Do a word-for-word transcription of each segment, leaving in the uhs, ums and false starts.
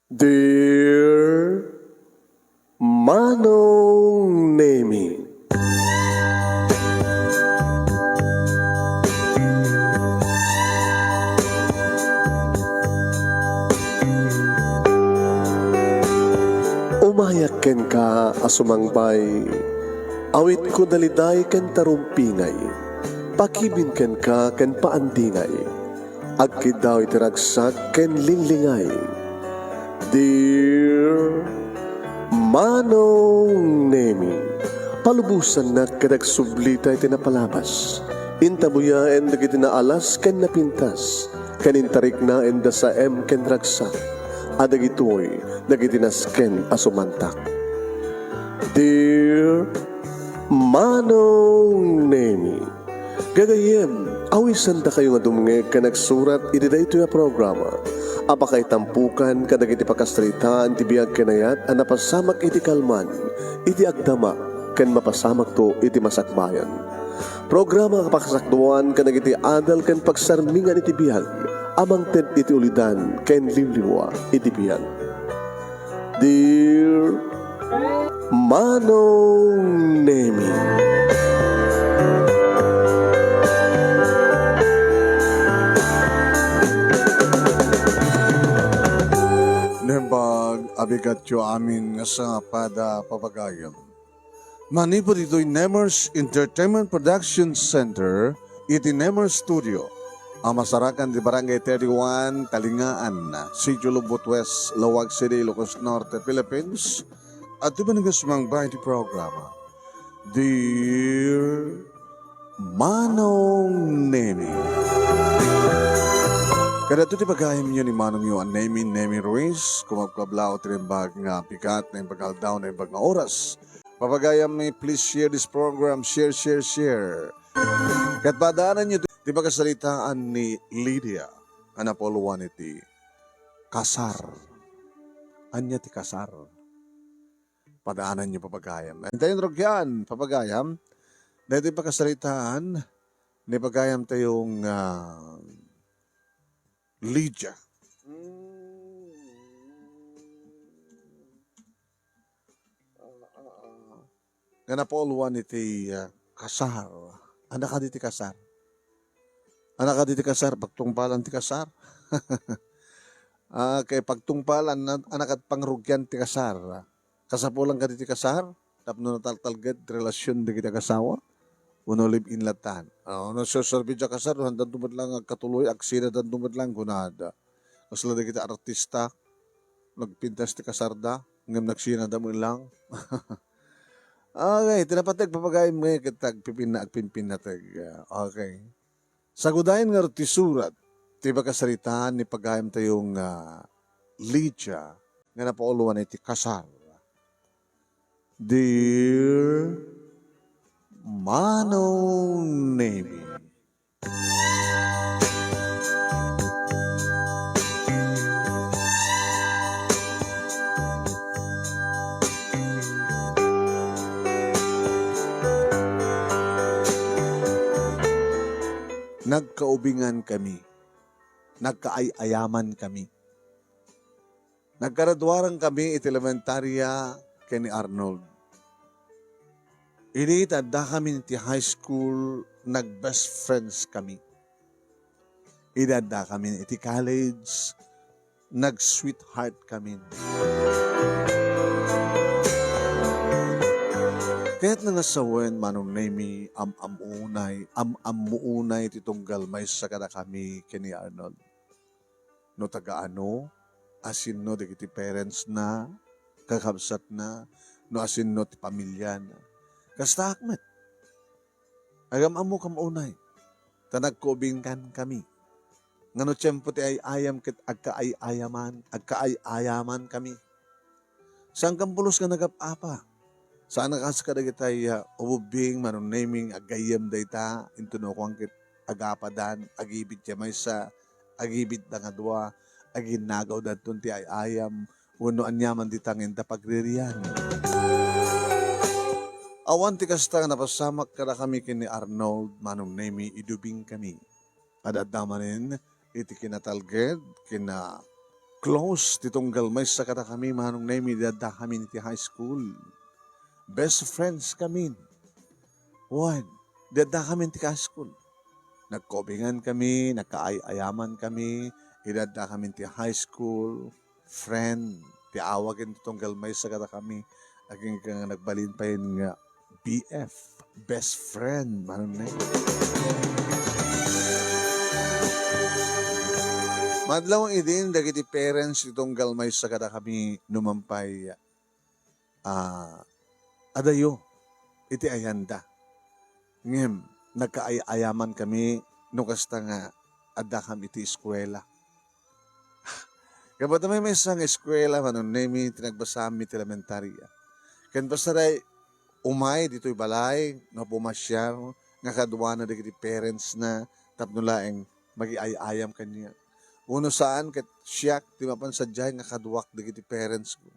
Dear Manong Nemi. Umayak kenka a sumangbay, awitko daliday ken tarumpingay, pakibin kenka ken paandingay. Agkiddaw iti ragsak ken linglingay. Dear Manong Nemi, palubosannak ket agsublita iti napalabas. Intabuyaen dagiti naalas ken napintas, ken intariknaen da saem ken ragsak, a dagitoy dagiti nasken a sumantak. Dear Manong Nemi, gagayyem, awisandakayo nga dumngeg ken agsurat iti daytoy a programa a pakaitampukan kadagiti pakasaritaan ti biag ken ayat a napasamak iti kalman, iti agdama, ken mapasamakto iti masakbayan. Programa a pakasakduan kadagiti adal ken pagsarmingan iti biag a mangted iti ulidan ken limlimua iti biag. Dear Manong Nemi. Naimbag a bigatyo amin nga sangapad a papagayam. Manipud ditoy Nemers Entertainment Production Center iti Nemers Studio a masarakan ti Barangay thirty-one, Talingaan, Sitio Lubot West, Laoag City, Ilocos Norte, Philippines, adtoy manen nga sumangbay ti programa, Dear Manong Nemi. Kadagitoy ti pagayamyo ni Manongyo a Nemi, Nemi Ruiz, kumabkablaw ti naimbag nga bigat, naimbag nga aldaw, naimbag nga oras. Papagayammi, please share this program. Share, share, share. Ket padaananyo ti pakasaritaan ni Lydia a napauluan iti kasar. Ania ti kasar? Padaananyo, papagayam. Intayon rugyan, papagayam. Daytoy pakasaritaan ni pagayamtayong, ah, Lydia. Nga napauluan iti, ah, kasar. Ania kadi ti kasar? Ania kadi ti kasar? Pagtungpalan ti kasar? Ah, kay pagtungpalan, na-, ania ket pangrugian ti kasar? Kasapulan kadi ti kasar tapno nataltalged ti relasion dagiti agassawa? Wenno live-in latta? Ah, no serserbi diay kasar, haandanto met laeng agkatuloy, agsinadanto met laeng, kunada. Kasla dagiti artista, nagpintas ti kasarda, ngem nagsinada met laeng. Okay, ti napateg, papagayam, nga ket agpipinna-, agpinpinnateg. Ah, okay. Sagudayen ngarud ti surat ti pakasaritaan ni pagayamtayo nga Lydia nga napauluan iti kasar. Dear Manong Nemi. Nagkaubingan kami. Nagkaay-ayaman kami. Nagkaraduaran kami iti elementaria ken ni Arnold. Idi ta addakamin iti high school, nag-best friends kami. Idi addakamin iti college, nag-sweetheart kamin. Kayatna nga sawen, Manong Nemi, am-ammo unay, am-ammo unay ti tunggal maysa kadakami ken ni Arnold. No taga-ano, asinno dagiti parents na, kakabsatna, no asinno ti pamiliana. Kastaak met. Agam-ammokam unay, ta nagkaubingkankami. Nga no tiempo ti ay-ayam ket agkaay-ayaman, agkaay-ayamankami. Saankam pulos nga nagap-apa. Saan a kas kadagitay, ah, ububbing, Manong Nemi, aggayyem dayta, intono kuan ket agapadan, agibid ti maysa, agibidda nga dua, aginnagawdanton ti ay-ayam, wenno aniaman dita nga inta pagririan. Awan ti kasta nga napasamak kadakami ken ni Arnold, Manong Nemi, idi ubingkami. Ad-adda manen iti kinatalged, kina Close ti tunggal maysa kadakami, Manong Nemi, idi addakami iti high school. Best friends kami. Wen, idi addakami iti high school. Nagkaubingan kami, nagkaay-ayaman kami, idi addakami iti high school. Friend, ti awagen ti tunggal maysa kadakami. Agingga nga nagbalin pay nga B F, best friend, Manong Nemi. Madlaw idin dagiti parents ti tunggal maysa kadakami numan pay, ah, adayo iti ayanda. Ngem, nagkaay-ayaman kami no kasta nga addakam iti eskuela. Gapu ta maymaysa nga eskuela, Manong Nemi, ti nagbasaam iti elementaria. Ken pasaray, umay ditoy balay nga pumasiar nga kaduana dagiti parents na tapno laeng magiay-ayam kaniak. Uno saan ket siak ti mapan sadiay nga kaduak dagiti parents ko.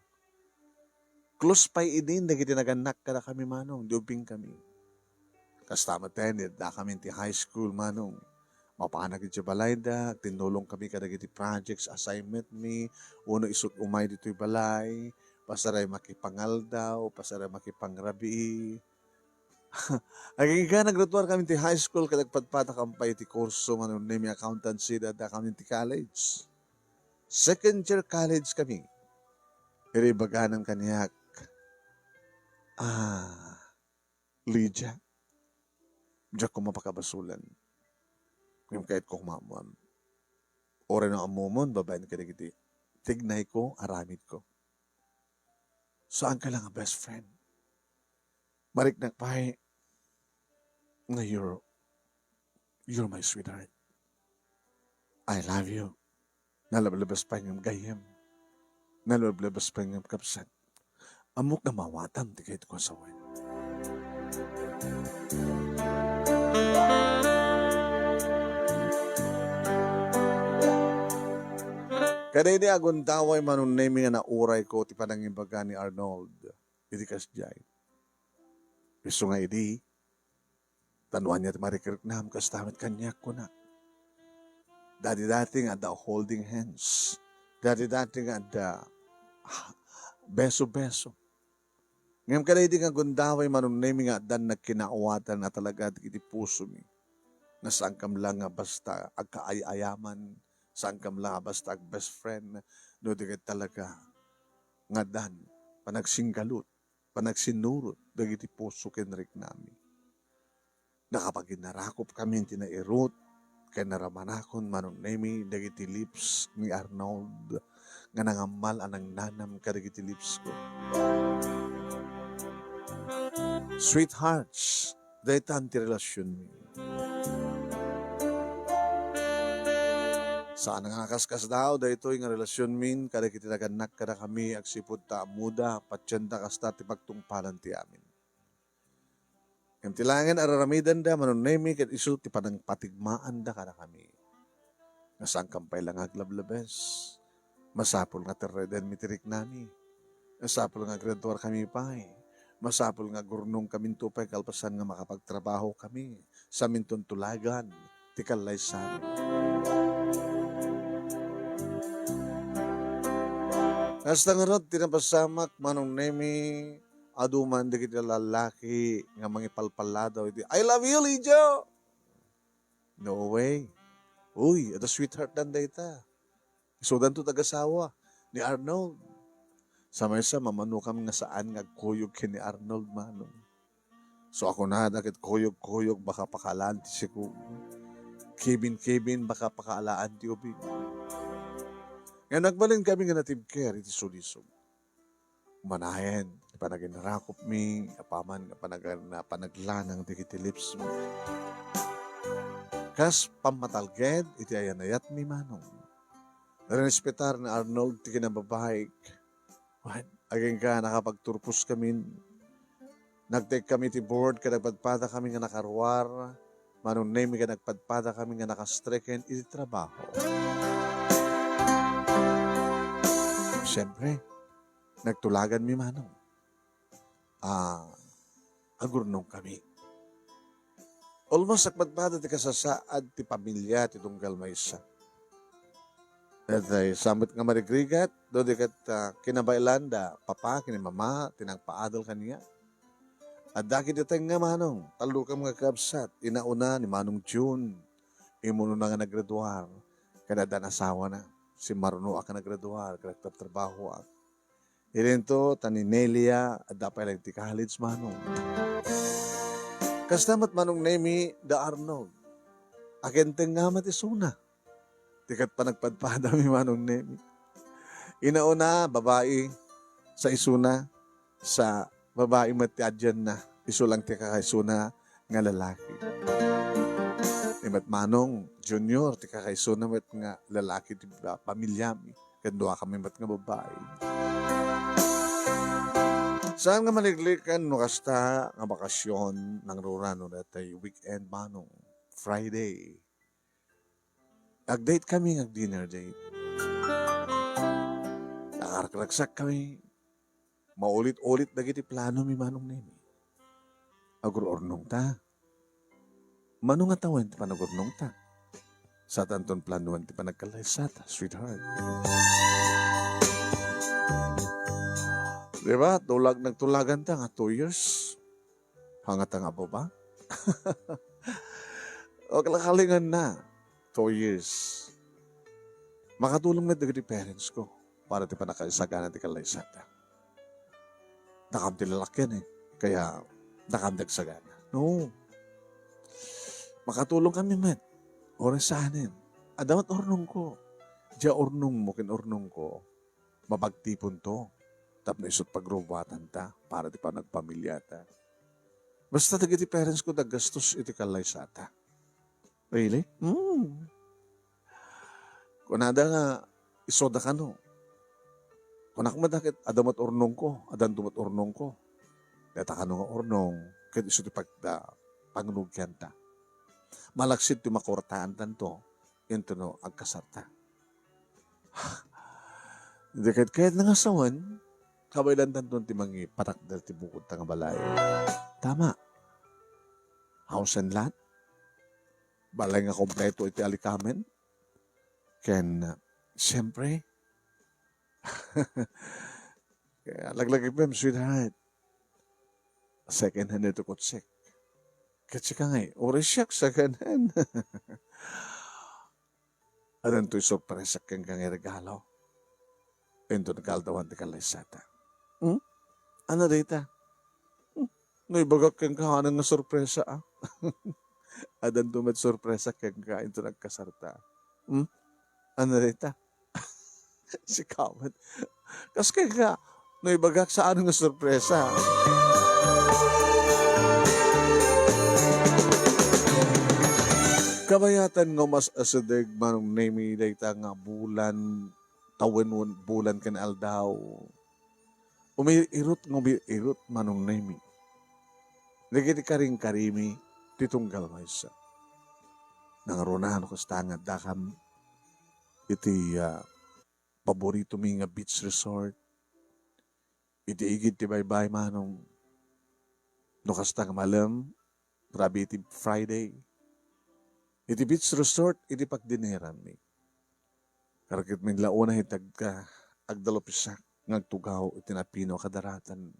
Close pay idin dagiti nagannak kadakami, Manong, di ubing kami. Kasta met, idi addakami iti high school, Manong. Mapanak iti balayda, agtinnulong kami kadagiti projects, assignment mi, uno isut' umay ditoy balay, pasaray makipangaldaw, pasaray makipangrabii. Agingga nagrutuar kami iti high school, ket agpadpadakam pay iti kurso, Manong Nemi, accountancy, idi addakami iti college. Second year college kami. Iri ibaganan kaniak, "Ah, Lydia, diak koma pakabasulan. Ngem kayatko koma ammoam. Uray no ammomon, babaen kadagiti tignay ko, aramid ko. Saan ka lang a best friend." Mariknak pay nga you're, you're my sweetheart. I love you. Naleblebes pay ngem gayyem. Naleblebes pay ngem kabsat. Ammok nga maawatam ti kayatko a sawen. Kadaydi agundaway, Manong Nemi, nga naurayko ti panangibaga ni Arnold iti kasdiay. Isu nga idi, ta no ania ti marikriknam, kasta met kaniak, kuna. Dati-dati nga adda holding hands. Dati-dati nga adda, ah, beso-beso. Ngem kadaydi nga gundaway, Manong Nemi, nga addan nagkinaawatan a talaga dagiti pusomi. Nga saankam lang nga basta agkaay-ayaman, saankam lang nga basta ag-best friend, no di ket talaga nga addan panagsinggalut, panagsinnurot dagiti puso ken riknami. Nakapaginarakop kami iti nairut ken naramanakon, Manong Nemi, dagiti lips ni Arnold nga nangammal a nangnanam kadagiti lips ko. Sweethearts, daytan ti relasionmi. Saan nga nakaskasdaaw daytoy nga relasionmin kadagiti nagannak kadakami agsipud ta ammoda, patienda kasta ti pagtungpalan ti amin. Ngem ti laengen a raramidenda, Manong Nemi, ket isu ti panangpatigmaanda kadakami. Nga saankam pay la nga aglablabes. Masapul nga terredenmi ti riknami. Masapul nga aggraduarkami pay. Masapul nga agurnongkaminto pay kalpasan nga makapagtrabahokami. Saminton tulagan ti kallaysami. Kasta ngarud ti napasamak, Manong Nemi, adu man dagiti lallaki nga mangipalpalladaw iti, "I love you, Lijo!" No way. Uy, adda sweetheart dan dayta. Isudanto ti agasawa ni Arnold. Sa maysa, mamanokan nga saan nga agkuyog ken ni Arnold, Manong. So, a kunada ket kuyog-kuyog, baka pakaalaan ti sikog. Kibin-kibin, baka pakaalaan ti ubing. Nga nagbalin kami nga natibker iti sulisog. Manayen ti panaginarakopmi, apaman nga panag-, panaglanang dagiti lipsmi. Kas pammatalged iti ayan-ayatmi, Manong. Rinespetar ni Arnold ti kinababaik. Wen, agingga nakapagturposkamin. Nagtekkami ti board ket nagpadpadakami nga nakaruar. Manong Nemi ket nagpadpadakami nga nakastreken iti trabaho. Siempre, nagtulaganmi, Manong. Ah, agurnongkami. Almost nagpadpada ti kasasaad ti pamilia ti tunggal maysa. Dayta, sa met nga marigrigat, no di ket, ah, kinabaelan da papa ken ni mama ti nangpaadal kaniak. Adda ketdi tengnga, manong, tallokem nga kakabsat, inauna ni Manong Jun, immunona nga naggraduar, ken adda nga asawana, simmarunoak nga naggraduar, ken nagtratrabahoak. Idinto ta ni Nelia, adda pay laeng ti college, manong. Kasta met, Manong Nemi, da Arnold. Akin tengnga met isuna. Ti ket panagpadpadami, Manong Nemi. Inauna, babai, sa isuna, sa babai met ti adianna, isu lang ti kakaisuna nga lalaki. Ni met Manong Junior, ti kakaisuna met nga lalaki ti, ah, pamilyami. Ken duakami met nga babai. Saan nga maliglikon no kasta nga bakasyon, nangruna no daytoy weekend, manong, Friday. Ag-date kami, nga ag-dinner date. Nakaragsak kami. Maulit-ulit dagiti planomi, Manong Nemi. Agur-urnongta. Mano nga tawen ti panagurnongta? Satanton planoen ti panagkallaysata, sweetheart. Di ba? Tulag, nagtulaganta nga two years. Hangata nga baba. O, kalakalinganna. Two years. Makatulong met dagiti parents ko para ti panakaisagana ti kallaysata. Dakam ti lalakyan eh. Kaya dakam ti agsagana. No. Makatulong kami met. Oras saanen. Adda met urnongko. Dia urnongmo ken urnongko, mapagtiponto tapno isut' pagrubuatanta para ti panagpamilyata. Basta dagiti parents ko, daggastos iti kallaysata. Really? Hmm. Kunada nga, isuda kano. Kunak met ket, adda met urnongko, addanto met urnongko. Dayta kano nga urnong, ket isu ti pagda, pangnuganta. Malaksid ti makurtaantanto, intono agkasarta. Di ket kayatna nga sawen, kabaelantanton ti mangipatakder ti bukodta nga balay. Tama. House and lot. Balay nga kompleto iti alikamen. Ken, uh, siyempre, kaya laglagipem, sweetheart. Second hand ito kotsek. Ket sika ngay, uray siak second hand. Addantoy sorpresa kenka nga regalo. Inton kaaldawan ti kallaysata. Hmm? Ano dayta? Hmm? No ibagak kenka, ano nga sorpresa, ah? Addanto met sorpresa kenka inton agkasarta. Hmm? Ano dayta? Sika met. Kas kenka, no ibagak, saan nga sorpresa? Kabayatan nga umas-asideg, Manong Nemi, dayta nga bulan, tawen, bulan ken aldaw. Umiirot nga umiirot, Manong Nemi. Dagiti karingkarimi ti tunggal maysa. Nangruna no kasta nga addakam iti, ah, paboritomi nga beach resort. Iti igid ti baybay, manong. No kasta nga malem, rabii ti Friday. Iti beach resort, iti pagdineranmi. Karkit min la unay iti agka-, agdalupisak nga agtugaw iti napino a kadaratan.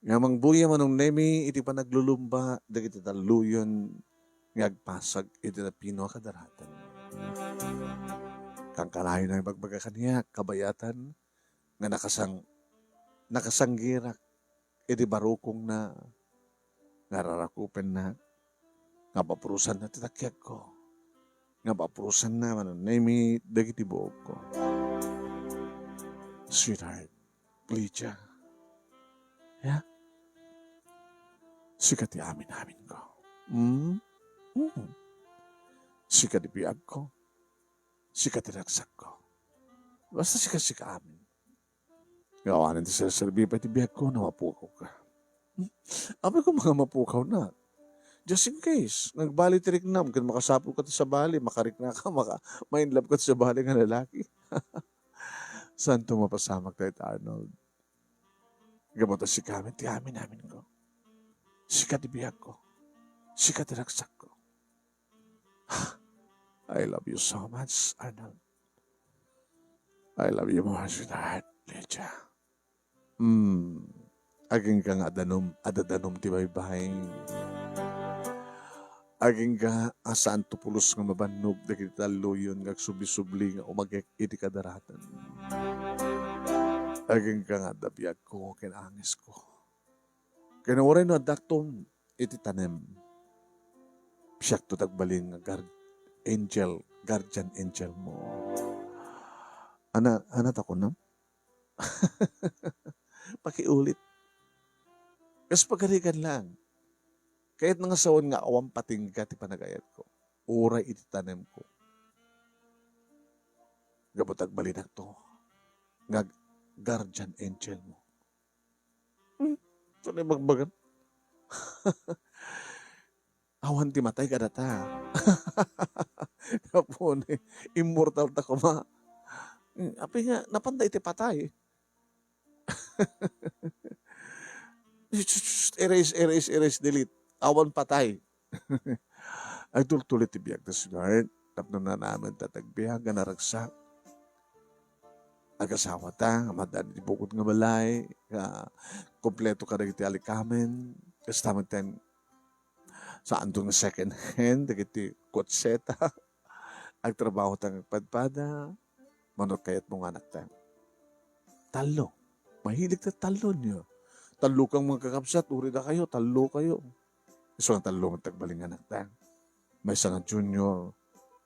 Nga mangbuya, Manong Nemi, iti panaglulumba dagiti talloyen nga agpasag iti napino a kadaratan. Kankanayon nga ibagbaga kaniak, kabayatan, nga nakasang-, nakasanggirak iti barukongna nga rarakupenna, nga papurosanna ti takiagko, nga papurosanna, Manong Nemi, dagiti buogko. Sweetheart, Lydia. Ya? Sika ti amin-aminko. Hmm? Hmm. Sika ti biagko. Sika ti ragsakko. Basta sika, sika amin. Nga awanen ti serserbi pay ti biagko no mapukawka. Hmm? Apay ko nga mapukawnak. Just in case, nagbali ti riknam, ken makasapulka ti sabali, makariknaka, maka-, ma-in love ka ti sabali nga lalaki. Saanto mapasamak dayta, Arnold? Gapu ta sika met ti amin-aminko. Sika ti biagko. Sika ti ragsakko. I love you so much, Arnold. I love you more, sweetheart. Lecha. Hmm. Agingga nga adanum, adadanom ti baybay. Agingga a saan to pulos nga mabannog dagiti talloyon nga agsubli-subli nga umagek iti kadaratan. Agingga nga adda biagko ken angesko. Ken uray no addakto iti tanem, siakto ti agbalin nga guard angel, guardian angel mo. Ana, ana ta kunam? Pakiulit. Kas pagarigan lang. Kayat nga sawen nga awan patingga ti panagayatko. Uray iti tanemko. Gapu ta agbalinakto nga guardian angel mo. Hmm, saan ibagbagan? Awan ti matay kadata. Gapu ni immortal ta koma. Hmm, apay nga, napanda iti patay. Erase, erase, erase, delete. Awan patay. Agtultulit ti biag ta, sweetheart. Tapno naanam ta ti agbiag nga naragsak. Agasawata, nga madan iti bukod nga balay, nga kompleto kadagiti alikamen. Kasta met ten, saanto nga second hand, dagiti kotseta. Agtrabaho ta nga agpadpada, mano kayat mo nga anakta? Tallo. Mahilig ta tallo niyo. Tallo kang mga kakabsat, uri da kayo, tallo kayo. Isu nga tallo nga tagbalingan ta. Maysa nga junior,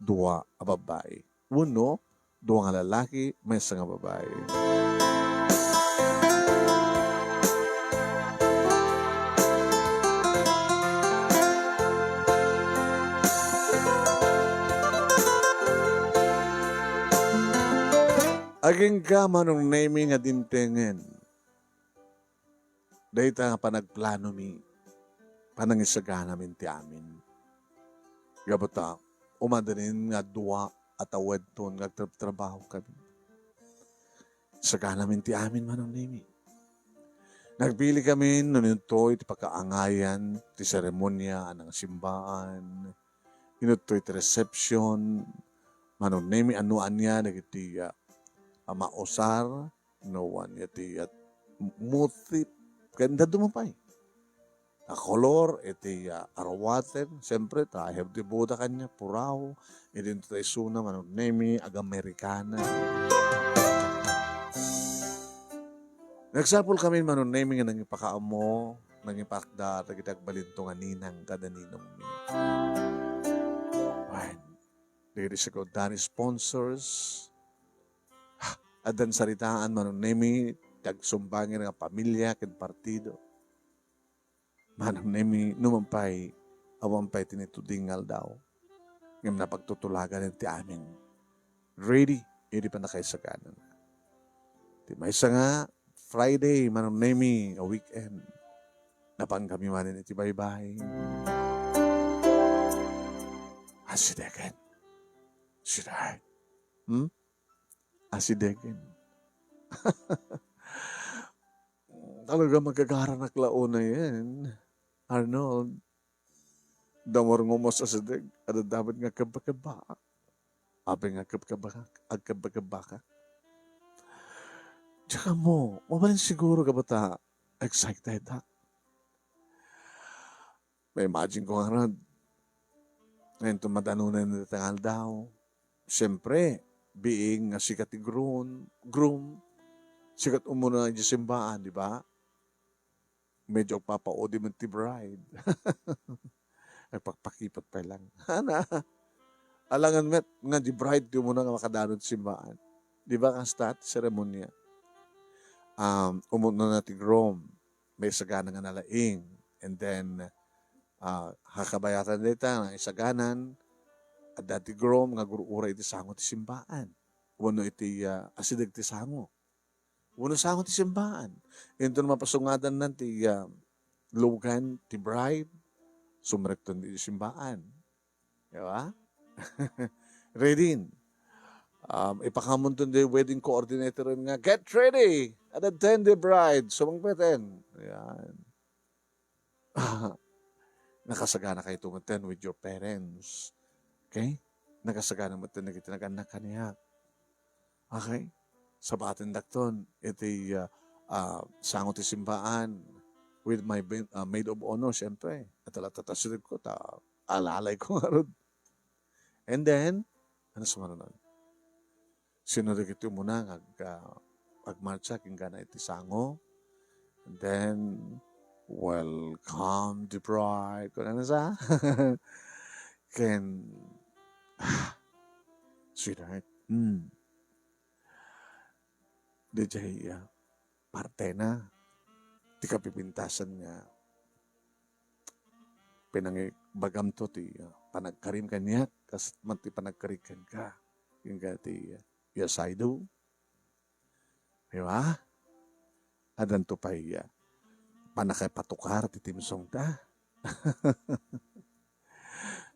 dua a babbai. Wenno, dua nga lalaki, maysa nga babbai. Agingga, Manong Nemy, nga dimtengen dayta nga panagplanomi, panangisaganamin ti amin. Gapu ta, umadanin nga dua a tawenton nga agtrabtrabaho kami. Saganamin ti amin, Manong Nemy. Nagpili kami no inuntoy ti pakaangayan ti seremonia a nangisimbaan, inuntoy ti reception, Manong Nemy, no ania dagiti, ah, a mausar, no ania ti, ah, motif, ken dadduma pay a kolor iti, ah, aruaten. Siyempre, ta I have the Buddha kaniak, puraw, idinto ta isuna, Manong Nemy, ag-Amerikana. Nagsapul kami, Manong Nemy, nga nangipakaammo, nangipakda dagiti agbalinto nga ninang kada ninongmi. Wen, dagiti secondary sponsors, addan saritaan, Manong Nemy, ti agsumbangen nga pamilia ken partido. Manong Nemy, numan pay, awan pay ti nituding nga aldaw. Ngem napagtutulagan ti amin. Ready iti pannakaisagana. Ti maysa nga Friday, Manong Nemy, a weekend. Napan kami manen iti baybay. Asidegen. Sweetheart. Hmm? Asidegen. Talaga magagaranak la unayen, Arnold. Damor nga umas asideg, adda met nga kebba-kebbaak. Apay nga kebkebbaak, agkebba-kebbaak. Diak ammo, mabalin siguro gapu ta excited ak. Ma-imagine ko ngarud, ngayon to madanunan dita nga aldaw. Siyempre, being nga sika ti groom, groom, sika ti umuna idiay simbaan, di ba? Medyo agpapaudi met ti bride. Agpakpakipot pay lang. Ana, alangan met nga di bride ti umuna nga makadano ti simbaan. Di ba, kasta ti seremonia? Um, umuna na ti groom, may sagana nga nalaing. And then, ah, kakabayatan dayta, nangisaganan, adda ti groom nga agur-uray iti sango ti simbaan. Wenno iti, ah, asideg ti sango. Wenno sango ti simbaan. Inton mapasungadannan ti, ah, lugan ti bride, sumrekton iti simbaan. Di ba? Ready. Um, ipakamunton di wedding coordinator nga, "Get ready! Adda ten di bride, sumangpeten." Yan. Nakasagana kayo tumeten with your parents. Okay? Nakasagana mo tumeten dagiti nag-annak kaniak. Okay? Sabatendakton iti, ah, ah, sango ti simbaan with my ba-, ah, maid of honor, siyempre. At ala, tatasirib ko, ta alalay ko ngarud. And then, ano sumarunan? Sino dagiti umuna nga ag-, ah, agmarcha kenkuana iti sango? And then, "Welcome the bride." Kunana sa? Ken, ah, sweetheart, hmm. Diay, ah, partena ti kapipintasan nga pinangibagamto ti, ah, panagkarim kaniak, kas met ti panagkarik kenka. Kenka ti, ah, "Yes, I do." Di ba? Addanto pay, ah, pannakaipatukar ti timsongta.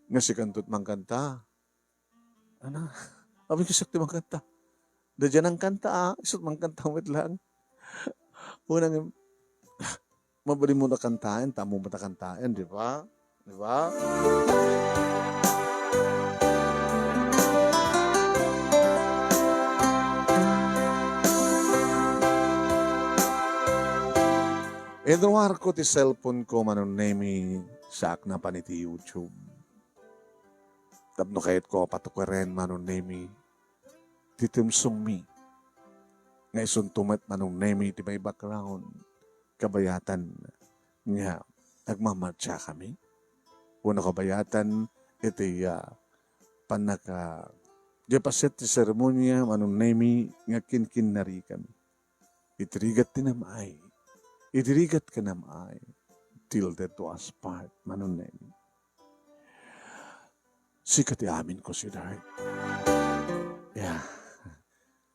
Nga sikanto ti mangkanta. Ana, amin kasiak ti mangkanta. Daydiay nangkanta, ah, isu ti mangkanta met lang. Unang, mabalin mo na kantaen, ta ammom met a kantaen, di ba? Di ba? Inruarko ti cellphone ko, Manong Nemi, saak napan iti YouTube. Tapno kayatko a patukaren, Manong Nemi, ti timsongmi nga isunto met, Manong Nemi, ti may background. Kabayatan nga agmamartsa kami. Wenno kabayatan iti, ah, pannaka-, diay paset ti seremonia, Manong Nemi, nga kinkinnari kami. Iti rigat ti nam-ay. Iti rigat ken nam-ay. Till death do us part, Manong Nemi. Sika ti aminko, sweetheart. Yeah.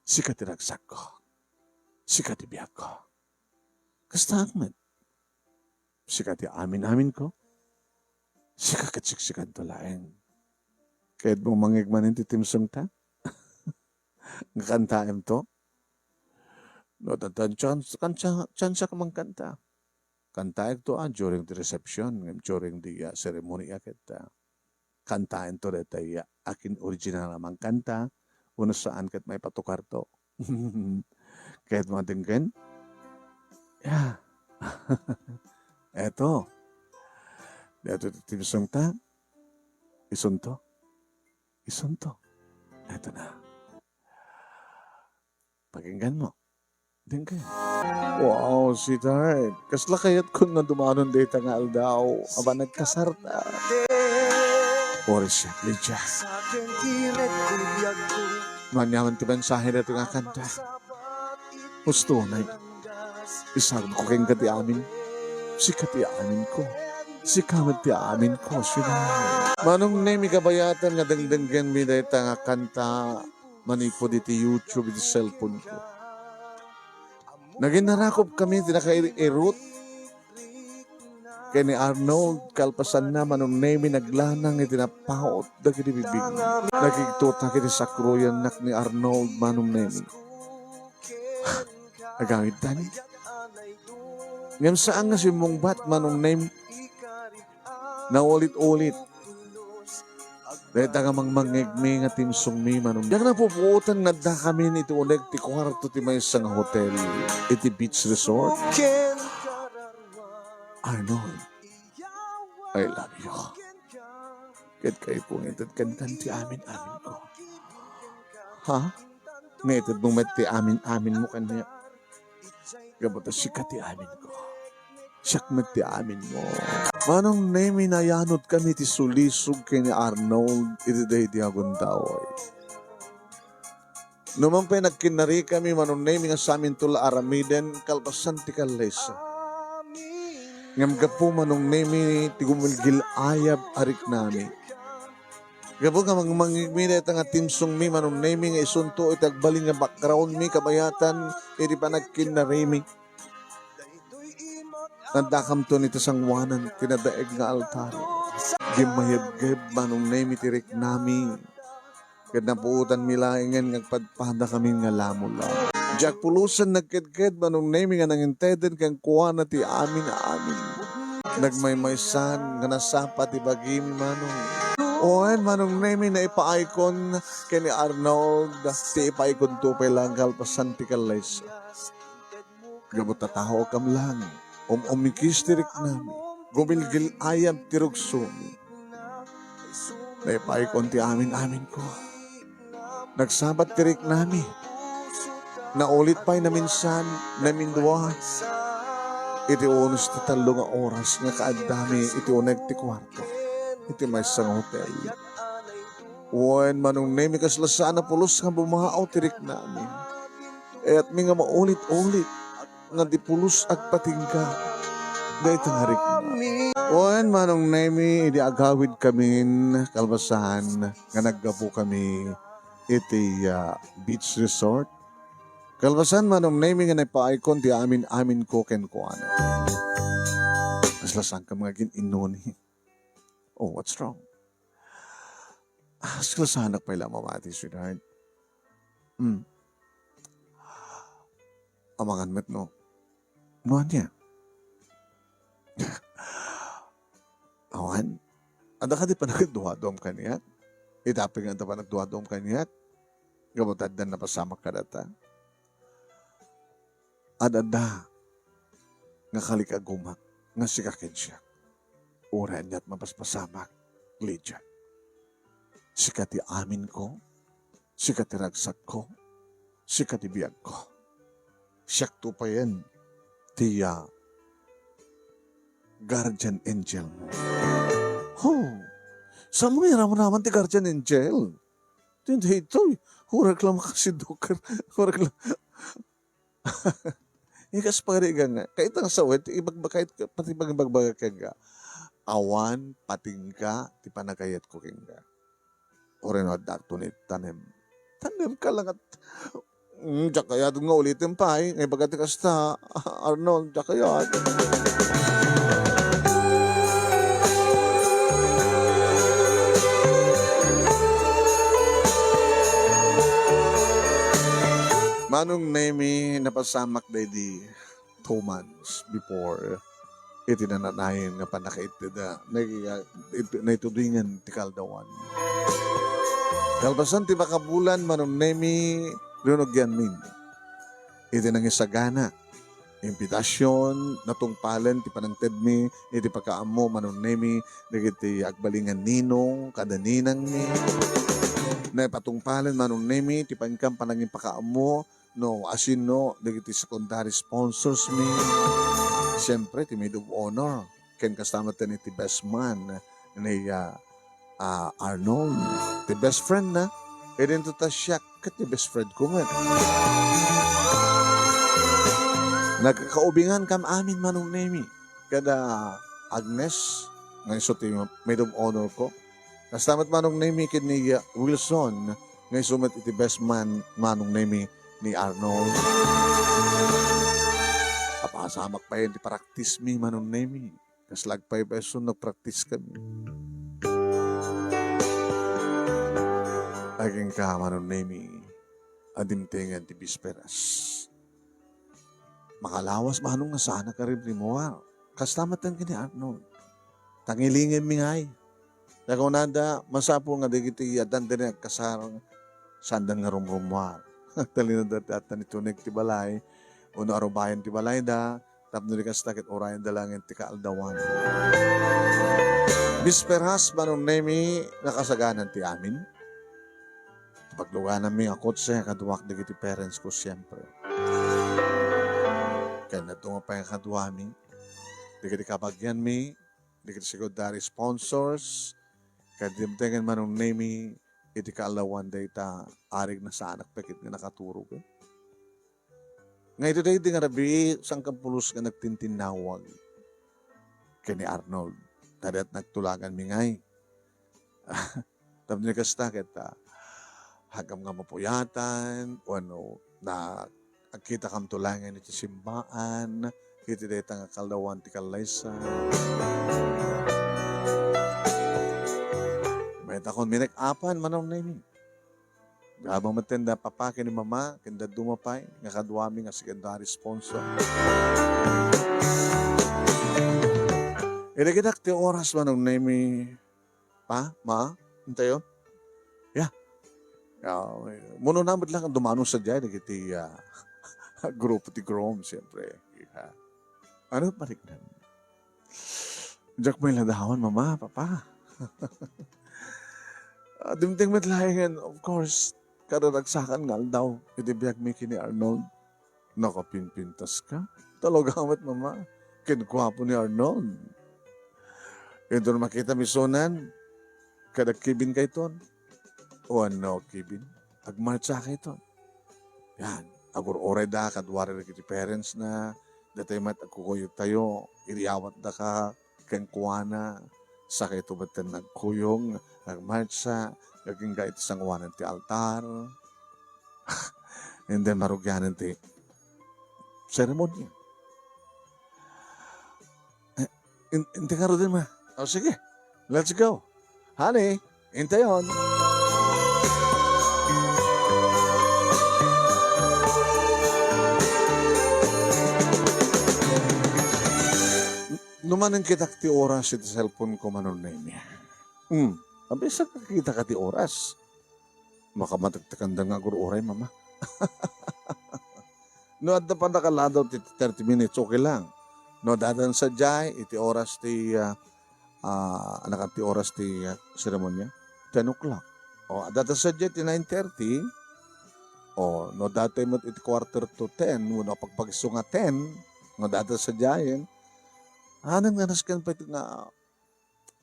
Sika ti ragsakko. Sika ti biagko. Kastaak met. Sika ti amin-aminko. Sika ket siksikanto laeng. Kayatmo mangngeg manen ti timsongta? Nga kantaemto? No, ta-, ta-, chance, chance, chance ka mangkanta. Kantaekto, ah, during the reception, ngem during the, ah, ceremony, ah, ket, ah, kantaento dayta, ah, akin original a mangkanta, wenno saan ket maipatukarto. Kayatmo a denggen? Yeah. Eto. Daytoy ti timsongta. Isunto. Isunto. Eto na. Pakinggan mo. Denggen. Wow, sweetheart. Kasla kayatkon nga dumanon dayta nga aldaw a panagkasarta. Oras siya, Lydia. Maniaman ti mensahe dayta nga kanta. Husto, nay. Isagko kenka ti amin. Sika ti aminko. Sika met ti aminko, sweetheart. Manong Nemi, kabayatan nga dengdenggenmi dayta nga kanta manipud iti YouTube iti cellphone ko. Naginarakop kami ti nakair-irot ken ni Arnold, kalpasanna, Manong Nemi, naglanang iti napaut dagiti bibig. Nakigtotak iti sakroyannak ni Arnold, Manong Nemi. Agamidtan. Ngem saan nga simmungbat, Manong Nemi. Naulit-ulit. Dayta nga mangmangngegmi nga timsongmi, Manong. Diak napupuotan nga addakamin iti uneg ti kuarto ti maysa nga hotel iti beach resort. Arnold, I love you. Ket kayatko nga ited kenkan ti amin-aminko. Ha? Nga itedmo met ti amin-aminmo kaniak. Gapu ta sika ti aminko. Siak met ti aminmo. Manong Nemi, nayanod kami ti sulisog ken ni Arnold iti daydi a gundaway. Numan pay nagkinnari kami, Manong Nemi, nga saminto la aramiden kalpasan ti kallesa. Ngem gapu, Manong Nemi, ti gumilgil-ayab a riknami. Gapu nga mangmangngegmi dayta nga timsongmi, Manong Nemi, nga isunto iti agbalin nga backgroundmi kabayatan iti panagkinnarimi. Addakamton iti sangoanan ti nadaeg nga altar. Gimmayebgeb, Manong Nemi, ti riknami. Ket napuotanmi laengen nga agpadpadakami nga lamula. Diak pulosen nagkedked, Manong Nemi, nga nanginteden kenkuana ti amin-amin. Nagmaymaysan nga nasapa ti bagimi, Manong. Wen, Manong Nemi, naipaaykon ken ni Arnold, ti ipaaykonto pay lang kalpasan ti kallaysa. Gapu ta tao kam lang, um-umikis ti riknami, gumilgil-ayab ti rugsomi. Naipaaykon ti amin-aminko. Nagsabat ti riknami. Naulit pay naminsan, namindua. Iti unos ti tallo nga oras nga kaaddami iti uneg ti kuarto, iti maysa nga hotel. Wen, Manong Nemi, kasla saan a pulos nga bumao ti riknami. Kayatmi nga maulit-ulit nga di pulos agpatingga dayta nga riknami. Wen, Manong Nemi, idi agawidkamin, kalpasan nga naggapu kami iti, ah, beach resort. Kalpasan, Manong Nemi, nga naipaaykon ti amin-aminko kenkuana. Kasla saankam nga agin-inuni. Oh, what's wrong? Ah, kasla saanak pay la mamati, sweetheart. Hmm. Amangan met no. No ania? Awan. Adda kadi panagduaduam kaniak? Ita pay nga adda panagduaduam kaniak? Gapu ta addan napasamak kadata. Ad-adda nga kalikagumak nga sika ken siak. Uray aniat mapaspasamak, Lydia. Sika ti aminko, sika ti ragsakko, sika ti biagko. Siakto payen ti, ah, guardian angel mo. Ho, saan mo nga iramraman ti guardian angel? Ti daytoy, uray la makasiduker, uray la. Ikas pagarigan nga, kayat nga sawen, ti ibagbaga, pati pagibagbaga kenka. Awan patingga ti panagayatko kenka. Uray no adda agto ni tanem. Tanem ka lang at, mm, diak kayat nga ulitem pay, nga ibaga ti kasta, Arnold, diak kayat. Manong Nemi, napasamak daydi two months before iti nananayon nga pannakaitedda, nai-, it-, naitudingan ti kaaldawan. Kalpasan ti makabulan, Manong Nemi, rinugianmin iti nangisagana, imbitasion, natungpalen ti panangtedmi iti pakaammo, Manong Nemi, dagiti agbalingan ninong kada ninangmi. Naipatungpalen, Manong Nemi, ti pangikam panangimpakaammo no asino dagiti secondary sponsors mi. Siyempre, ti maid of honor. Ken kasta met ti best man ni, ah, ah, Arnold. Ti best friend na. Idinto ta siak ket ti best friend ko met. Nagkakaubingan kam amin, Manong Nemi. Kada Agnes, nga isu ti maid of honor ko. Kasta met Manong Nemi ken ni Wilson, nga isu met iti best man Manong Nemi ni Arnold. Napasamak pay ti praktis mi Manong Nemi. Kasla agpaypayso nagpraktis kami. Agingga Manong Nemi, adimtengan ti bisperas. Makalawas Manong nga saanak a rimrimmuar. Kasta met ken ni Arnold. Tangilingenmi ngay. Ta kunada, masapul nga dagiti addan diri agkasar, saanda nga rumrummuar. Talino da ti addan ituneg ti balay, uno arubayan ti balayda, tapno di kasta ket urayanda laeng ti kaaldawan. Bisperas, Manong Nemi, nakasaganan ti amin. Paglugananmi nga kotse, kaduak dagiti parents ko, siyempre. Ken adda nga pay kaduami, dagiti kabagianmi, dagiti secondary sponsors, ket dimtengen Manong Nemi iti kaaldawan dayta arig na saanak pay ket nga nakaturog, eh. Nga iti daydi nga rabii, saan ka pulos nga nagtintinnawag ken ni Arnold. Ta diak nagtulaganmi ngay. Tapno kasta ket, ah, agam nga mapuyatan, wenno na agkitakam to laengen iti simbaan, iti dayta nga kaaldawan ti kallaysa. Mayat a kon minek-apan, Manong Nemi. Gabang met ti da papa ken ni mama, ken dadduma pay, nga kaduami nga secondary sponsor. Irigidak ti oras, Manong Nemi, pa, ma, Intayon? Yeah. Ah, munona met lang dumano sadiay dagiti, ah, grupo ti Grom, siyempre. Yeah. Ano, mariknan? Diak mailadawan, Mama, Papa. Ah, dimteng met laengen, of course, kararagsakan nga aldaw, iti biagmi ken ni Arnold. Nakapimpintaska? Talaga met, Mama. Ken guapo ni Arnold. Inton makitami isunan, kada Kevin kayton. O ano, Kevin? Agmartsa kayton. Yan. Agur-urayda, kaduari dagiti parents na. Datay met agkukuyogtayo. Iriyawatdaka kenkuana. Sakayto metten nagkuyog, nagmartsa, agingga iti sangoanan ti altar. And then, marugianan ti seremonia. Eh, in-, inti ngaruden, Ma. O, sige. Let's go. Honey, intayon. Numan kitak ti oras iti cellphone ko, Manong Nemi. Hmm. Abi, saan ka kitak ti oras? Makamatektekandan nga agur-uray, Mama. No, adda pay nakaladaw ti thirty minutes, okay lang. No, adda sadiay, iti oras ti, ah, ah, anakan ti oras ti, ah, seremonia? Ten o'clock. O, adda sadiay ti nine thirty. O, no, adda met iti quarter to ten, wenno apagpagiso nga ten, no, adda sadiay, anan nga nasken pay nga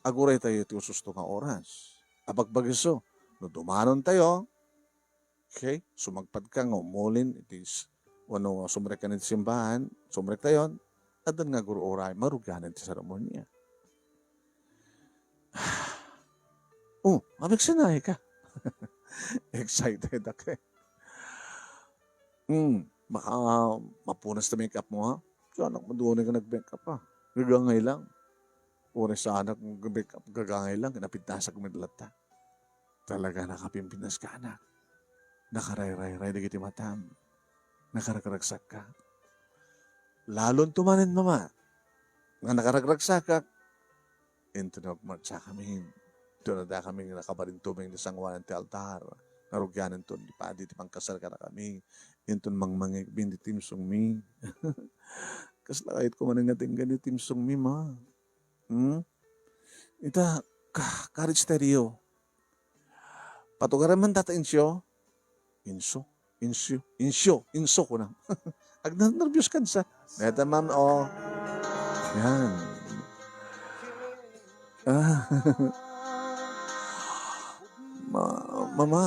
aguraytayo iti ususto nga oras. Apagpagiso, no dumanontayo, okay, sumagpadka nga umulin iti s-, wenno sumrekka iti simbahan, sumrektayon, addan nga agur-uray, marugianan ti seremonia. Oh, mapigsinay ka. Excited ako eh. Hmm, baka mapunas ti make-up mo, ha? Ti anak mo, duanay nga nag-make-up, ha? Gagangay lang. Uray sa anak mo, nag-make-up, gagangay lang, kinapintasak met latta. Talaga, nakapimpintaska, anak. Nakarayrayray dagiti matam. Nakaragragsakka. Lalonto manen, Mama, nga nakaragragsakak, inton nagmartsakami, inton addakami nga nakabalintumeng iti sangoanan ti altar, narugiananto ni Padi ti pangkasar kadakami, inton mangmangikbin ti timsongmi. Kasla kayatko manen nga denggen ti timsongmi, Ma. Hmm? Ita, ka-, karit stereo. Patugaran man data insyo. Insyo, insyo, insyo, insyo ko na. Agnerbios ka sa. Neta, ma'am, oh. Yan. Ah. Ma-, mama,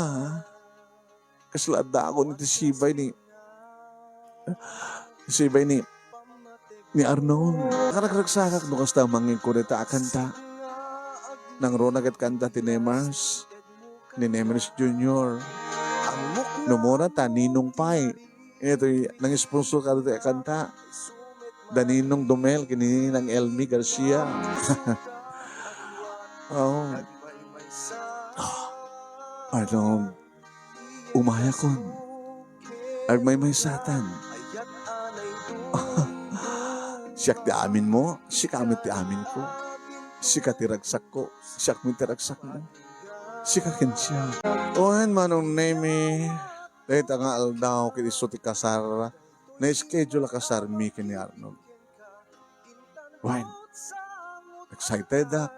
kasla adda ako niti sibay ni, sibay ni, ni Arnold. Nakaragragsakak no kasta mangin ko dita a kanta. Nangruna ket kanta ti Nemars. Ni Nemes Junior. Numura ta Ninong pay. Ito'y nang-sponsor ka dito kanta. Da Ninong Dumel, kini Nang Elmi Garcia. Oh. Ano, umayakon. Agmaymaysatan. Siak ti amin mo, sika met ti amin ko. Sika ti ragsak ko, siak met ti ragsak mo. Sika ken siak. Wen, Manong Nemi, dayta nga aldaw, ket isu ti kasar, na-schedule a kasarmi ken ni Arnold. Wen, excited ak,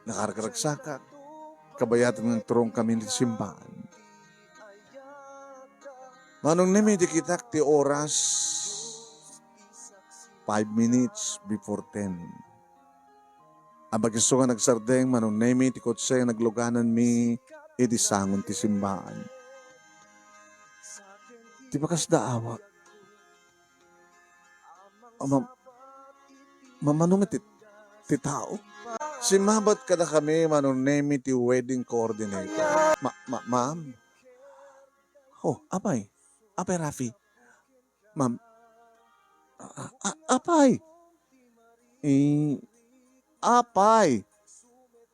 nakaragragsakak, kabayatan nga agturong kami iti simbahan. Manong Nemi, di kitak ti oras, five minutes before ten. Abagiso nga nagsardeng, Manong Nemi, ti kotse nga naglugananmi iti sangon ti simbahan. Ti bakas da awak. Ama-, mamano met ti, ti tao? Simmabat kadakami, Manong Nemi, ti wedding coordinator. Ma-, ma-, ma'am? Oh, apay? Apay, Rafi? Ma'am? A-, a-, apay? Eh, apay?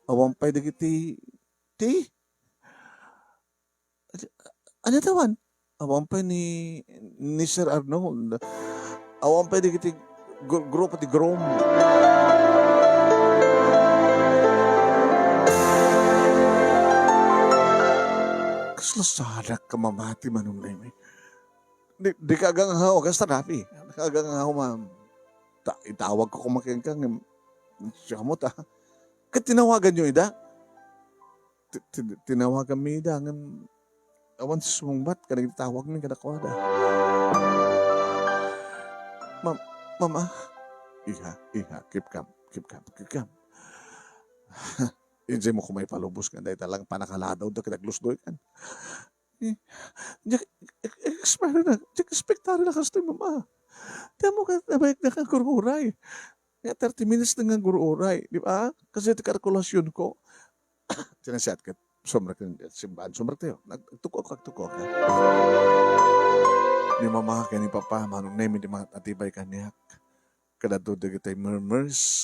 Awan pay dagiti, ti? Ano tawan? Awan pay ni, ni Sir Arnold. Awan pay dagiti gru-, grupo ti Grom. Lasadak ka mamati, Manong Nemi. Di, di ka agangaw, kasta rapi. Di ka agangaw, ma'am. Ta, itawag ko kumakenka, ngem, siya mo ta. Ket tinawagan niyo ida? Ti-, ti-, tinawagan mi ida, ngem, awan ti sumungbat, kadagiti tawag mi kadakuada. Ma-, Mama, iha, iha, keep calm, keep calm, keep calm. Idiay mo koma ipalubos nga dayta lang panakaladaw da ket aglusdoy kan. Eh, diak, ek-, expire na, diak expectari na kastoy, Mama. Ti ammok ket nabayag na nga agur-uray. Nga thirty minutes na nga agur-uray, di ba? Kasi ti kalkulasyonko. Sinasiat ket sumrek ken simbaan, sumrek tayo. Nag-, agtukok, agtukok, eh. Ni Mama ken ni Papa, Manong Nemi, ti mangatibay kaniak. Kadagito dagiti murmurs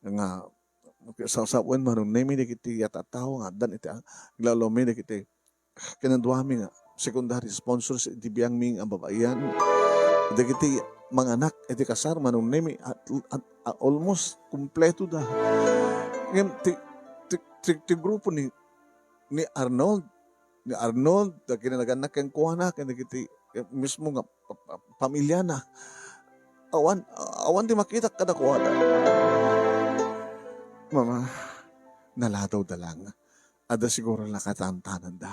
nga sasawen, Manong Nemi, dagiti a tattao nga addan iti, ah, aglalawmi dagiti kinaduami nga secondary sponsors iti biangmi nga babaian. Dagiti manganak iti kasar, Manong Nemi, at, at, at almost kumpleto da. Ngem ti, ti, ti, ti grupo ni, ni Arnold, ni Arnold, dagiti nagannad kenkuana, ken dagiti, eh, mismo nga pa-, pa-, pamilyana. Awan, awan ti makitak kadakuada. Mama, naladawda lang. Adda siguro nakatantananda.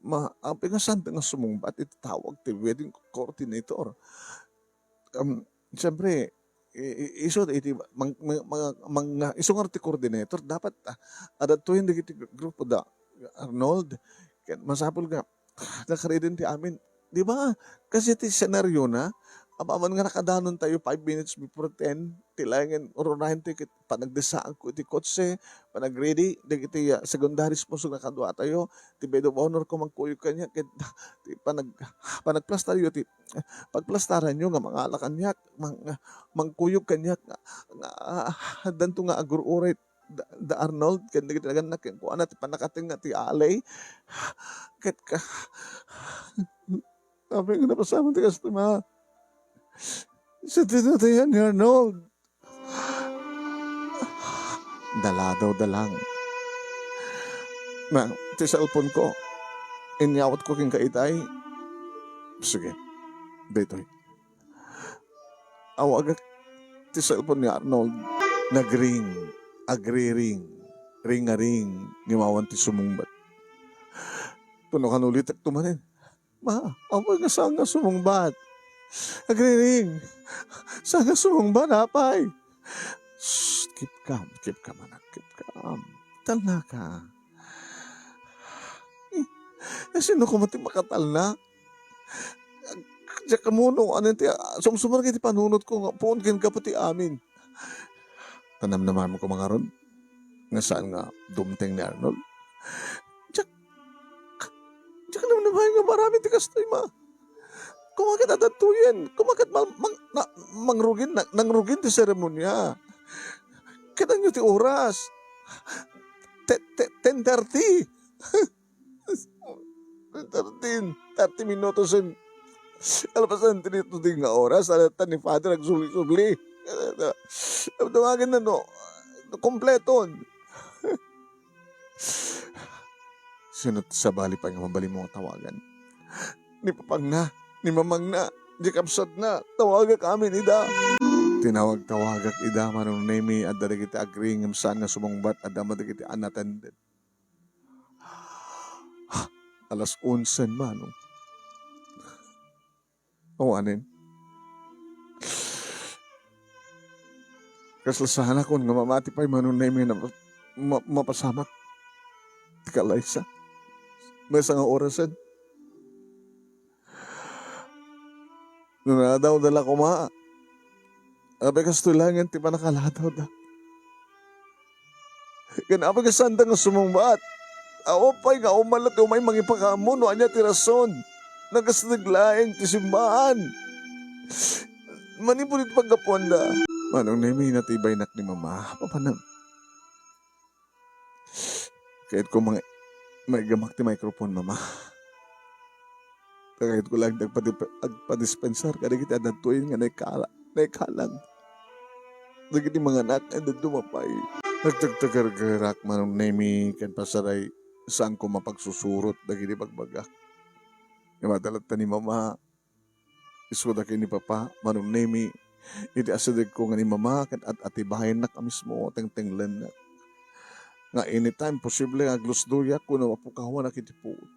Ma-, apay nga saan nga sumungbat iti tawag ti wedding coordinator? Um, siyempre, i-, i-, isu iti mang-, mang-, mang-, mang-, isu nga ti coordinator, dapat, ah, adda tuyen dagiti grupo da Arnold. Ken masapul nga, ah, nakareden ti amin. Di ba? Kasi ti senaryo na, apaman nga nakadanon tayo five minutes before ten, ti laengen urunayen tayo ket panagdesaanko iti kotse, panag-ready dagiti, ah, secondary sponsor nga kaduatayo, ti maid of honor ko mangkuyog kaniak, ket ti panag-, panagplastaranyo ti, pagplastaranyo nga mangala kaniak, mang-, mangkuyog kaniak nga, nga, ah, addanto nga agur-uray da, da Arnold, ken dagiti nagannad kenkuana ti pannakateng nga ti alay. Ket ka, apay nga napasamak ti kasta, Ma. Sa tinatayan ni Arnold. Daladaw da lang. Na, ti cellphone ko, inyawat ko kenka itay. Sige, daytoy. Awagak ti cellphone ni Arnold. Nagring, agriring, ring-aring, ngem awan ti sumungbat. Kunak, ulitek to manen. Ma, apay nga saan nga sumungbat? Agriring, saan nga sumungbat, apay? Shh, keep calm, keep calm, anak, keep calm. Talnaka. Eh, sino koma ti makatalna? Diak ammo no, ania ti, ah, sumsumrek iti panunotko nga puon ken gapu ti amin. Tanamnamamanko ngarud nga saan nga dumteng ni Arnold. Diak, diak namnamaen nga maaramid ti kastoy, Ma. Koma ket adda tuyen, koma ket mal-, mang-, na-, mangrugin, na-, nangrugin ti seremonia. Ket ania ti oras? Te-, te-, ten thirty. Thirteen, thirty minutos en. Kalpasan ti dito di nga oras, adda ni Father agsubli-subli. Dawagen na no, kompleton. Sino ti sabali pay nga mabalin mo nga tawagan? Ni papangna, ni mamangna, ni kabsatna, tawagak amin ida. Tinawag-tawagak ida, Manong Nemi, adda dagiti agring ngem saan nga sumungbat, adda met dagiti unattended. Alas onse, Manong. Awanen. Kasla saanakon nga mamati pay, Manong Nemi, nga ma-, ma-, mapasamak ti kalaysa. Maysa nga orasen. No naladawda la koma, apay kastoy laengen ti pannakaladawda. Ken apay nga saanda nga sumungbat? Awan pay nga umala ti umay mangipakaammo no ania ti rason. Nagkasdeg laeng ti simbaan. Manipud iti paggapuanda. Manong Nemi, natibaynak ni Mama. Papanam. Kayatko mang-, maigamak ti microphone, Mama. Kayatko lang agpadi-, agpadispensar kadagiti adda tuyen nga naikala-, naikalang. Dagiti manganak nga dadduma pay. Nagtagtagargarak, Manong Nemi, ken pasaray Saanko mapagsusurot dagiti bagbagak. Imadala ta ni Mama, isuda ken ni Papa, Manong Nemi, iti asidegko nga ni Mama ket at-atibayennak a mismo, tengtenglennak. Nga anytime, posible nga aglusdoyak wenno mapukawanak iti puot.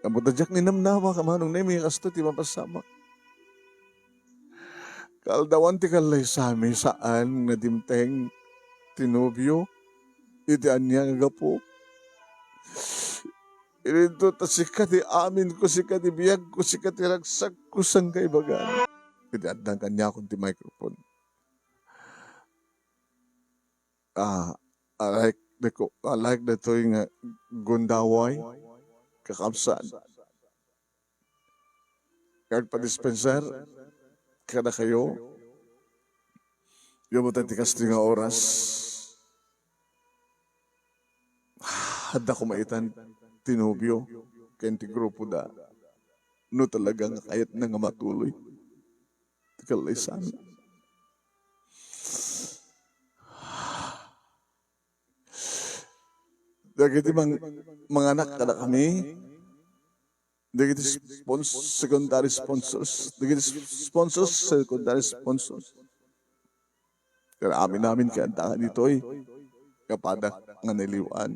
Ammo ta diak ninamnama, Manong Nemi, kastoy ti mapasamak. Kaaldawan ti kallaysami, saan nga dimteng ti nobio iti ania nga gapu. Idinto ta sika ti aminko, sika ti biagko, sika ti ragsakko, saan nga ibagan. Iti addan kaniakon ti microphone. Ah, I like the co-, I like datoy nga gundaway, kakabsat. Kag pa-dispenser, kadakayo, yumutan ti kastoy nga oras. Adda koma itan ti nobio ken ti grupo da. No talaga nga kayatna nga matuloy ti kallaysami. Dagiti mang-, manganak kadakami, dagiti spons-, secondary sponsors, dagiti sponsors, secondary sponsors. Pero amin-amin kayat nga ditoy, kapadak nga naliwan.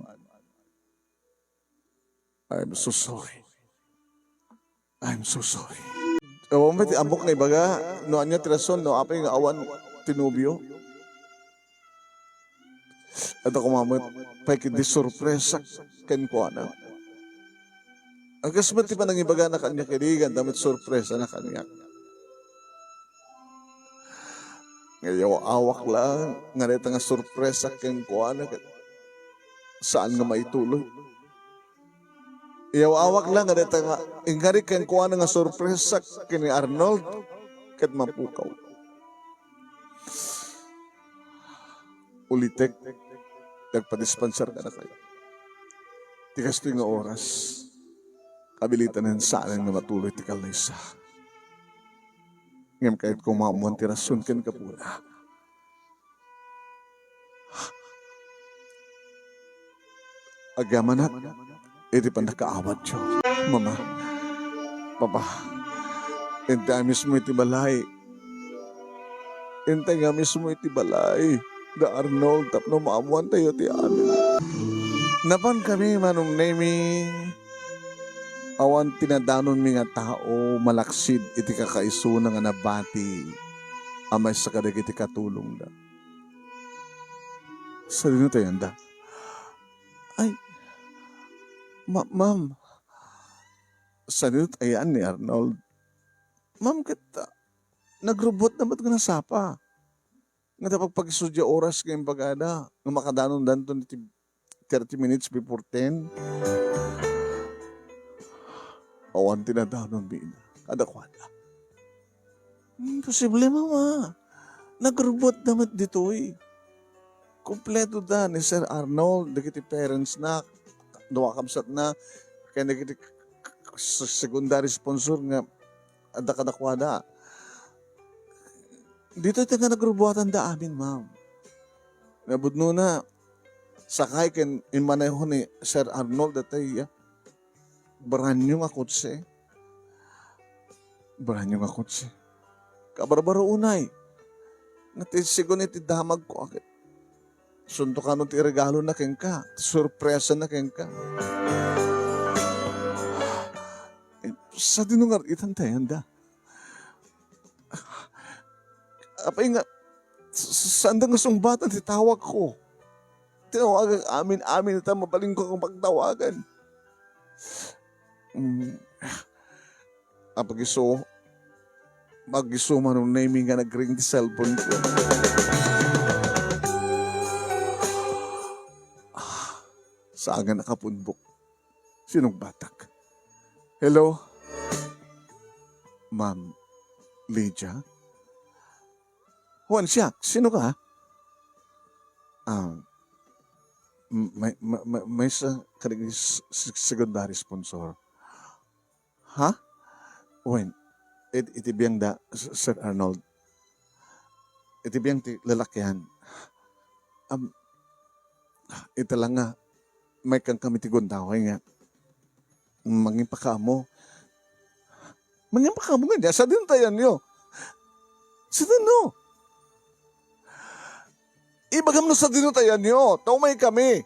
I'm so sorry. I'm so sorry. Awan met ti ammok nga ibaga, no ania ti rason, no apay nga awan ti nobio. Adda koma met pay ket di sorpresa kenkuana. Agas met ti panangibagana kaniak idi, adda met sorpresana kaniak. Nga yaw-awak lang nga dayta nga sorpresa kenkuana ket saan nga maituloy. Yaw-awak lang nga dayta nga ingari kenkuana nga sorpresa ken ni Arnold ket mapukaw. Ulitek, nagpadispenser kadakayo. Ti kastoy nga oras, kabilitanen saan nga matuloy ti kallaysa. Ngem kayatko maammuan ti rason ken gapuna. Agyamanak iti pannakaawadyo, Mama, Papa, intay a mismo iti balay. Intay nga mismo iti balay da Arnold tapno maammuantayo ti amin. Napankami, Manong Nemi. Awan ti nadanonmi nga tao malaksid iti kakaisuna nga nabati a maysa kadagiti katulongda. Sadino ti ayanda? Ay, ma-, ma'am, sadino ti ayan ni Arnold? Ma'am, ket, ah, nagrubbuatda met nga nasapa. Nga ta pagpakisudya oras nga imbagada, nga makadanondanton iti thirty minutes before ten. Awan ti nadanonmi ina kadakuada. Imposible, Mama. Nagrubbuatda met ditoy. Kompleto da ni Sir Arnold, dagiti parents na, dua kabsat na, ken dagiti k-, k-, k-, secondary sponsor nga adda kadakuada. Ditoy ti nga nagrubbuatan da amin, ma'am. Napudno na, sakay ken immaneho ni Sir Arnold, datay, ah, brand new nga kotse. Brand new nga kotse. Kabarbaro unay. Nga ti, sigun iti damagko, ket sunto kano ti regalo na kenka, ti sorpresa na kenka. Eh, sadino nga itan ti ayanda? Apay nga, s-, s-, saanda nga sungbatan ti tawagko? Tinawagak amin-amin, ta mabalinko nga pagtawagan. Mm. Apag isu, pag isu, Manong Nemi, nga nagring ti cellphone ko. Ah, saan nga nakapunbok. Sinungbatak. Hello? Ma'am Lydia? Wen, siak. Sino ka? Ah, m-, may, ma-, ma-, maysa kadagiti s-, s-, secondary sponsor. Ha? Wen, it-, iti biang da, S-, Sir Arnold. Iti biang ti lalakian. Am, ita la nga, Maikkan kami ti gundaway nga mangimpakaammo. Mangimpakaammo nga dia, sadino ti ayanyo? Sadino? Ibagam no sadino ti ayanyo, ta umay kami.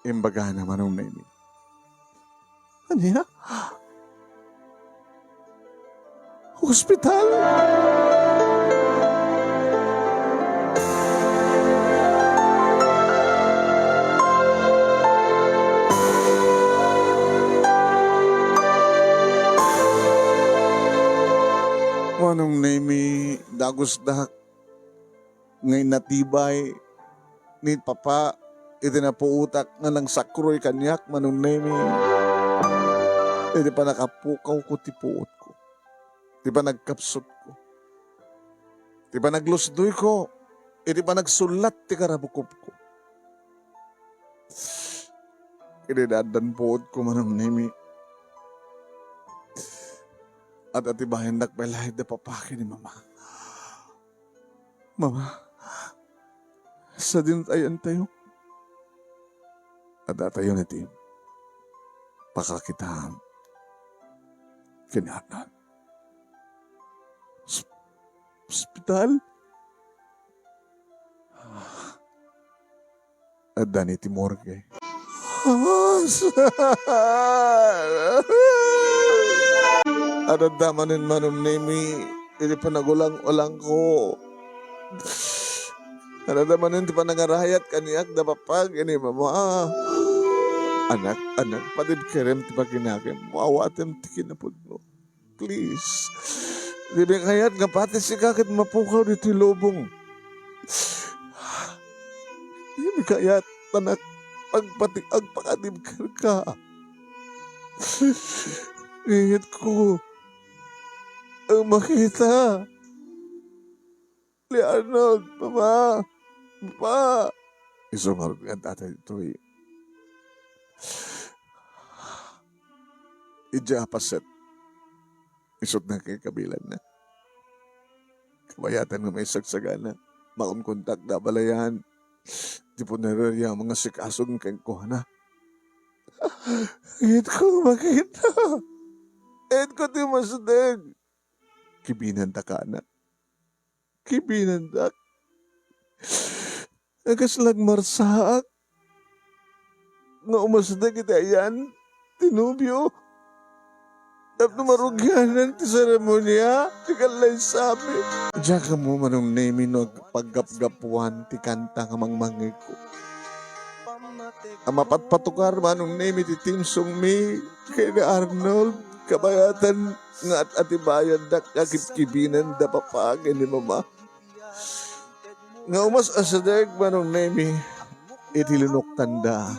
Imbagana, Manong Nemi. Ania? Hospital? Manong Nemi, dagusdak nga inatibay ni Papa iti napuotak nga nangsakroy kaniak, Manong Nemi. Iti panakapukawko ti puotko, ti panagkapsutko, ti panaglusdoyko, iti panagsullat ti karabukobko. Iti naaddan puotko, Manong Nemi, at atibayandak pay laeng da Papa ken ni Mama. Mama, sadino ti ayantayo? Addatayon iti pakakitaan ken ni Arnold. Sp-, ospital? Adda ni ti morgue. Adda manen, Manong Nemi, iti panagulang-ulangko. Adda manen ti panangarayat kaniak da Papa ken ni Mama. Anak, anak, padibkerem ti pakinakemmo, awatem ti kinapudno. Please. Dimi kayat nga pati sika ket mapukaw ditoy lubong. Dimi kayat, anak, agpati-, agpakadibkerka. Ngingitko a makita ni Arnold, Mama, Papa. Isu ngarud nga adda ditoy. Idiay a paset, isut' nagkakabilanna. Kabayatan nga maisagsagana, makunkontak da balayan ti punerarya a mangasikaso kenkuana. Ngitko makita. Ngitko ti masdeng. Kibinanda ka, anak. Kibinandak. Kasla agmarsaak nga umasdek iti ayan ti nobio tapno marugianan ti seremonia ti kallaysabi. Diak ammo, Manong Nemi, no agpaggapgapuan ti kanta nga mangmangngegko. A mapatpatukar, Manong Nemi, ti theme songmi ken ni Arnold, kabayatan nga at-atibayandak nga kibkibinanda Papa ken ni Mama. Nga umas-asideg, Manong Nemi, iti linuktanda.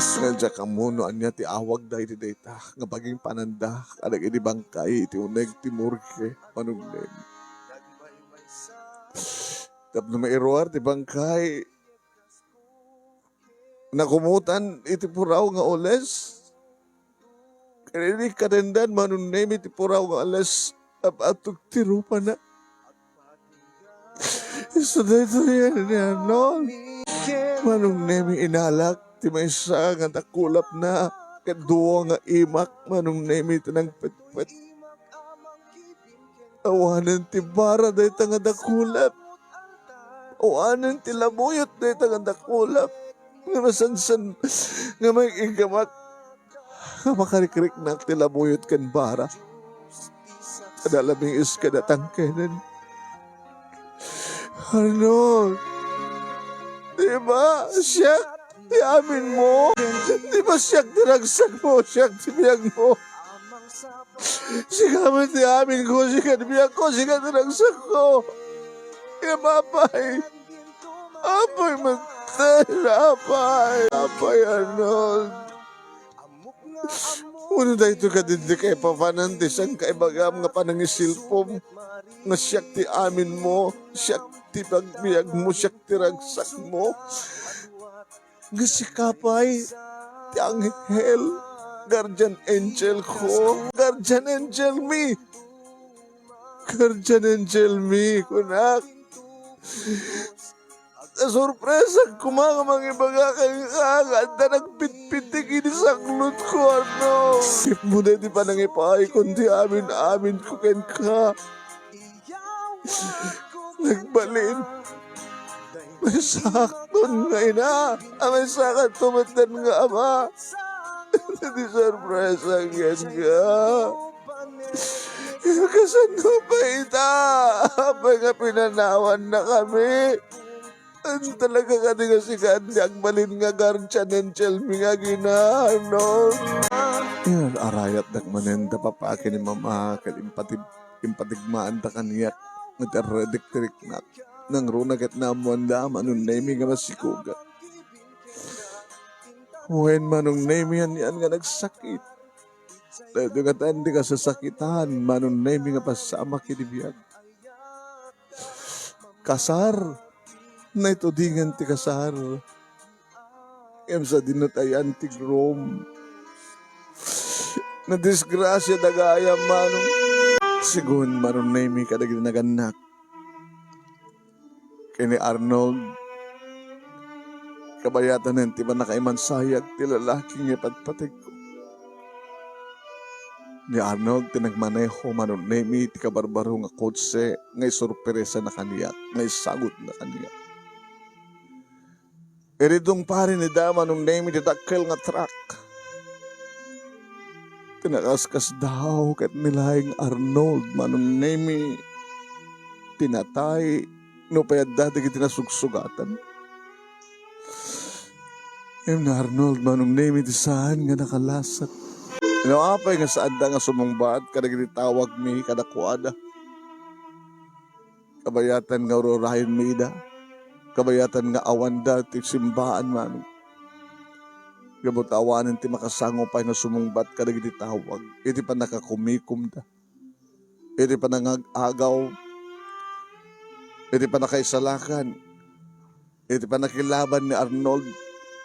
Nga diak ammo no ania ti awagda iti dayta nga pagingpananda kadagiti bangkay iti uneg ti morgue, Manong Nemi. Tapno mairuar ti bangkay, nakumutan iti puraw nga ules. Ken idi kadendan, Manong Nemi, ti puraw nga ules, abatok ti rupana. Isu daytoy ni Arnold. Manong Nemi, inalak ti maysa nga dakulapna ket dua nga imak, Manong Nemi, ti nangpetpet. Awanen ti bara dayta nga dakulap. Awanen ti labuyot dayta nga dakulap. Nga masansan nga makikiggamak nga makarikriknak ti labuyot ken bara. Kada labingis kada tangkenen. Arnold, di ba siak ti aminmo? Di ba siak ti ragsakmo, siak ti biagmo? Sika met ti aminko, sika ti biagko, sika ti ragsakko. Ngem apay, apay met, apay, apay, Arnold. Wenno daytoy kadin ti kaipapanan ti sangkaibagam nga panangisilpom, nga siak ti aminmo, siak ti pagbiagmo, siak ti ragsakmo. Nga sika pay ti anghel, guardian angel ko, guardian angel mi, guardian angel mi, kunak. Nasurpresak koma nga mangibaga kenka nga adda nagpitpitik iti saklotko, Arnold. Ipno daydi panangipaayko ti amin-aminko kenka. Nagbalin. Maysakon nga ina, a maysakanto metten nga ama. Ti sorpresa kenka. Kasano pay ita? Apay nga pinanawannakami? Talaga kadi nga sika ti agbalin nga guardian angel mi nga aginano? Arayatdak manen da papa ken ni mama, ket impatib-, impatigmaanda kaniak, nga ti arredik ti riknak. Nangruna ket naammoanda, Manong Nemy nga masikogak. Wen, Manong Nemy, anian nga nagsakit. Daytoy ngatan ti kasasakitan, Manong Nemy, nga pasamak iti biag. Kasar. Naitudingan ti kasar. Ngem sadino ti ayan ti groom. Nadisgrasia dagayam, Manong. Sigun, Manong Nemy, kadagiti nagannak. Ken ni Arnold, kabayatanen ti pannakaimansayag ti lalaki nga ipatpategko. Ni Arnold ti nagmaneho, Manong Nemy, ti kabarbaro nga kotse nga isurpresana kaniak, nga isagutna kaniak. Idi tungparen ida, Manong Nemy, ti dakkel nga truck, ti nakaskasdaaw ket ni laeng Arnold, Manong Nemy, ti natay, nupay adda dagiti nasugsugatan. Ngem ni Arnold, Manong Nemy, ti saan nga nakalasat. No apay nga saanda nga sumungbat kadagiti tawagmi kadakuada? Kabayatan nga ur-urayenmi ida. Kabayatan nga awanda ti simbaan, Manong. Gapu ta awanen ti makasango pay nga sumungbat kadagiti tawag iti pannakakumikomda, iti panangag-agaw, iti pannakaisalakan, iti pannakilaban ni Arnold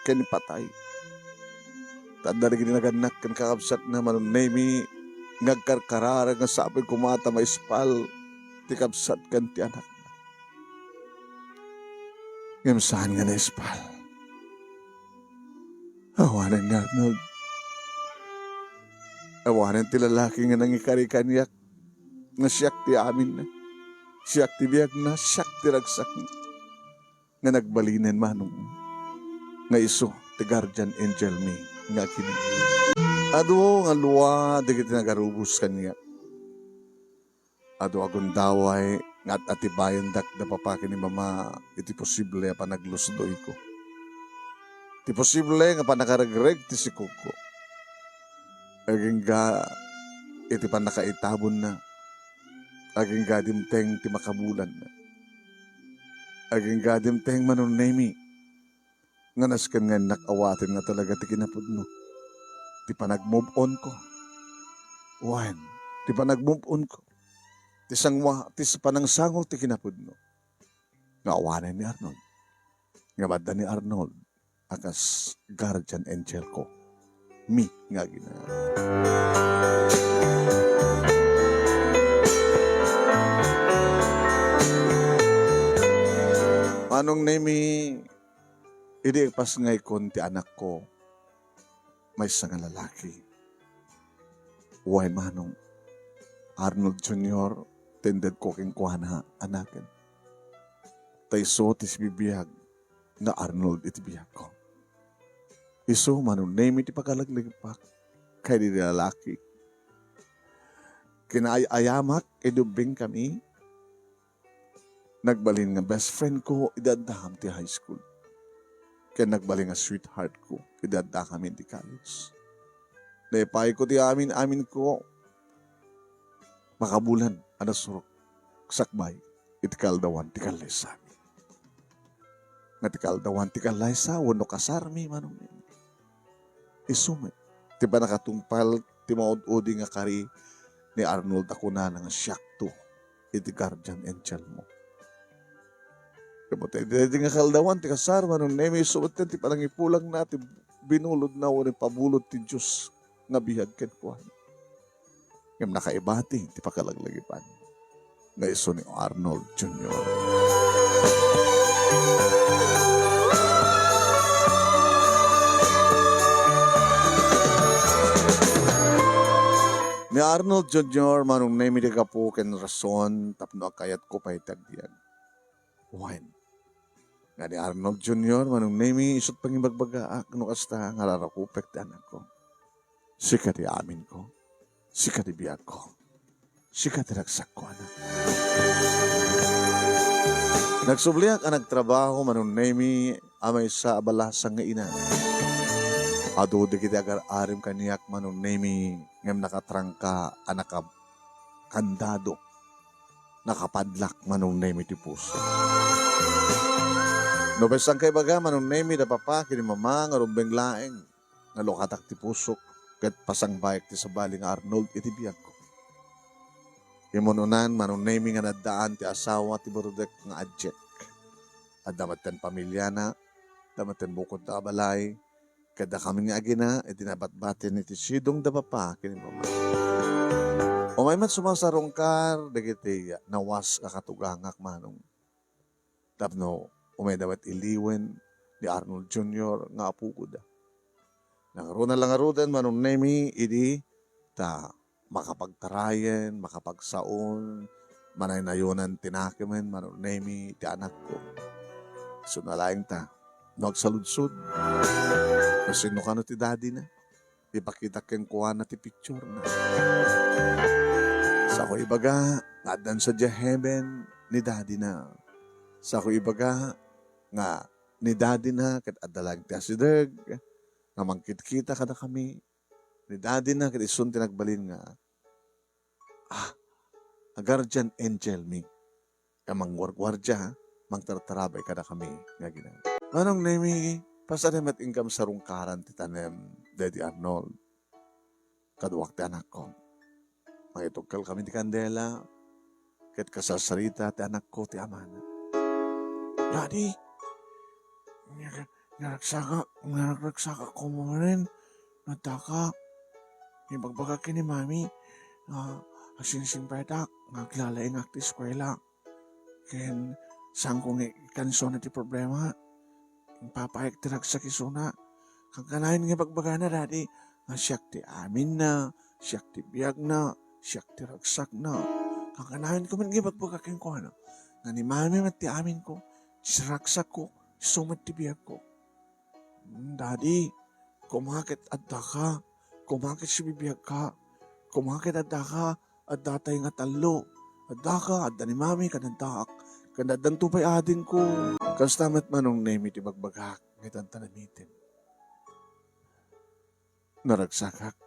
ken ni patay. Ta adda dagiti nagannak ken kakabsatna, Manong Nemy, nga agkarkararag nga sapay koma ta maispal ti kabsat ken ti anakna. Ngem saan nga naispal. Awanen ni Arnold. Awanen ti lalaki nga nangikari kaniak nga siak ti aminna, siak ti biagna, siak ti ragsakna. Nga nagbalinen, Manong, nga isu ti guardian angel mi nga akinna. Adu nga lua dagiti nagarubos kaniak. Adu a gundaway nga at-atibayendak da papa ken ni mama iti posible a panaglusdoyko. Ti posible nga pannakaregreg ti sikogko. Agingga iti pannakaitabonna. Agingga dimteng ti makabulanna. Agingga dimteng, Manong Nemy, nga nasken nga innak awaten nga talaga ti kinapudno. Ti panag-move on ko. Wen, ti panag-move on ko. Ti sangwa-, ti s-, panangsangol ti kinapudno. Nga awanen ni Arnold. Nga madda ni Arnold a kas guardian angel ko. Mi nga agina. Manong Nemy, idi ipasngaykon ti anakko, maysa nga lalaki. Uway, Manong, Arnold Junior, ti indedko kenkuana, anaken. Ta isu ti sibibiag nga Arnold iti biagko. Isu, Manong Nemy, ti pakalaglagipak kadagiti lalaki. Kinaay-ayamak idi ubbingkami. Nagbalin nga best friend ko idi addakam ti high school. Ken nagbalin nga sweetheart ko idi addakami ti college. Naipayko ti amin-aminko. Makabulan a nasurok sakbay iti kaaldawan ti kallaysami. Nga ti kaaldawan ti kallaysa wenno kasarmi, Manong Nemy, isu met ti pannakatungpal ti maud-udi nga kari ni Arnold a kunana nga siakto iti guardian angel mo. Gapu ta iti daydi nga kaaldawan ti kasar, Manong Nemy, isu met ti panangipulangna ti binulodna wenno ipabulod ti Dios nga biag kenkuana. Ngem nakaibati ti pakalaglagipan nga isu ni Arnold Junior. Ni Arnold Junior, Manong Nemy, ti gapu ken rason tapno kayatko pay ti agbiag. Wen, nga ni Arnold Junior, Manong Nemy, isut' pangibagbagaak no kasta nga rarakupek ti anakko. Sika ti aminko. Sika ti biagko. Sika ti ragsakko, anak. Nagsubliak a nagtrabaho, Manong Nemy, a maysa a balasang nga ina. Adu dagiti agar-arim kaniak, Manong Nemy, ngem nakatrangka a nakab-, kandado. Nakapadlak, Manong Nemy, ti puso. No, maysa nga ibaga, Manong Nemy, da papa ken ni mama nga rumbeng laeng nga lukatak ti pusok ket pasangbaek ti sabali nga Arnold iti biagko. Imun-unan, Manong Nemy, nga naddaan ti asawa ti barudek nga Ajek. Adda metten pamiliana, adda metten bukodda a balay, ket dakami nga agina iti nabatbatin iti sidong da papa ken ni mama. Umay met sumasarungkar dagiti nawas a katugangak, Manong. Tapno umayda met iliwen ni Arnold Junior nga apokoda. Nangruna la ngaruden, Manong Nemy, idi ta makapagtarayen, makapagsaon, manaynayonan ti nakimen, Manong Nemy, ti anakko. Isuna laeng ta, no agsaludsod, no sinno kano ti dadina, ipakitak kenkuana ti picturena. Sako ibaga nga addan sadiay heaven ni dadina. Sako ibaga nga ni dadina ket adda laeng ti asideg nga mangkitkita kadakami. Ni dadina ket isun ti nagbalin nga, ah, a guardian angel mi, nga mangguarguardia, mangtartarabay kadakami nga ginang. Manong Nemy, pasadi met inkam sarungkaran ti tanem, Daddy Arnold. Kaduak ti anakko. Mangitugkalkami ti kandela, ket kasarsarita ti anakko ti amana. Daddy, nga-, naragsaka, naragsaka koma manen, nadaka. Ibagbagak ken ni Mami, nga asingsingpetak, nga aglalaingak ti eskuela. Ken saanko nga ikansona ti problema. Impapaayek ti ragsak isuna. Kankanayon nga ibagbagana, Daddy, nga siak ti aminna, siak ti biagna, siak ti ragsakna. Kankanayon koma nga ibagbaga kenkuana nga ni Mami met ti aminko, ti ragsakko, isu met ti biagko. Mm, Daddy, koma ket addaka, koma ket sibibiagka, koma ket addaka, addatay nga tallo. Addaka, adda ni Mami, ken addaak, ken addanto pay adingko. Kasta met Manong Nemy ti bagbagak, nga itan ta namitem. Naragsakak,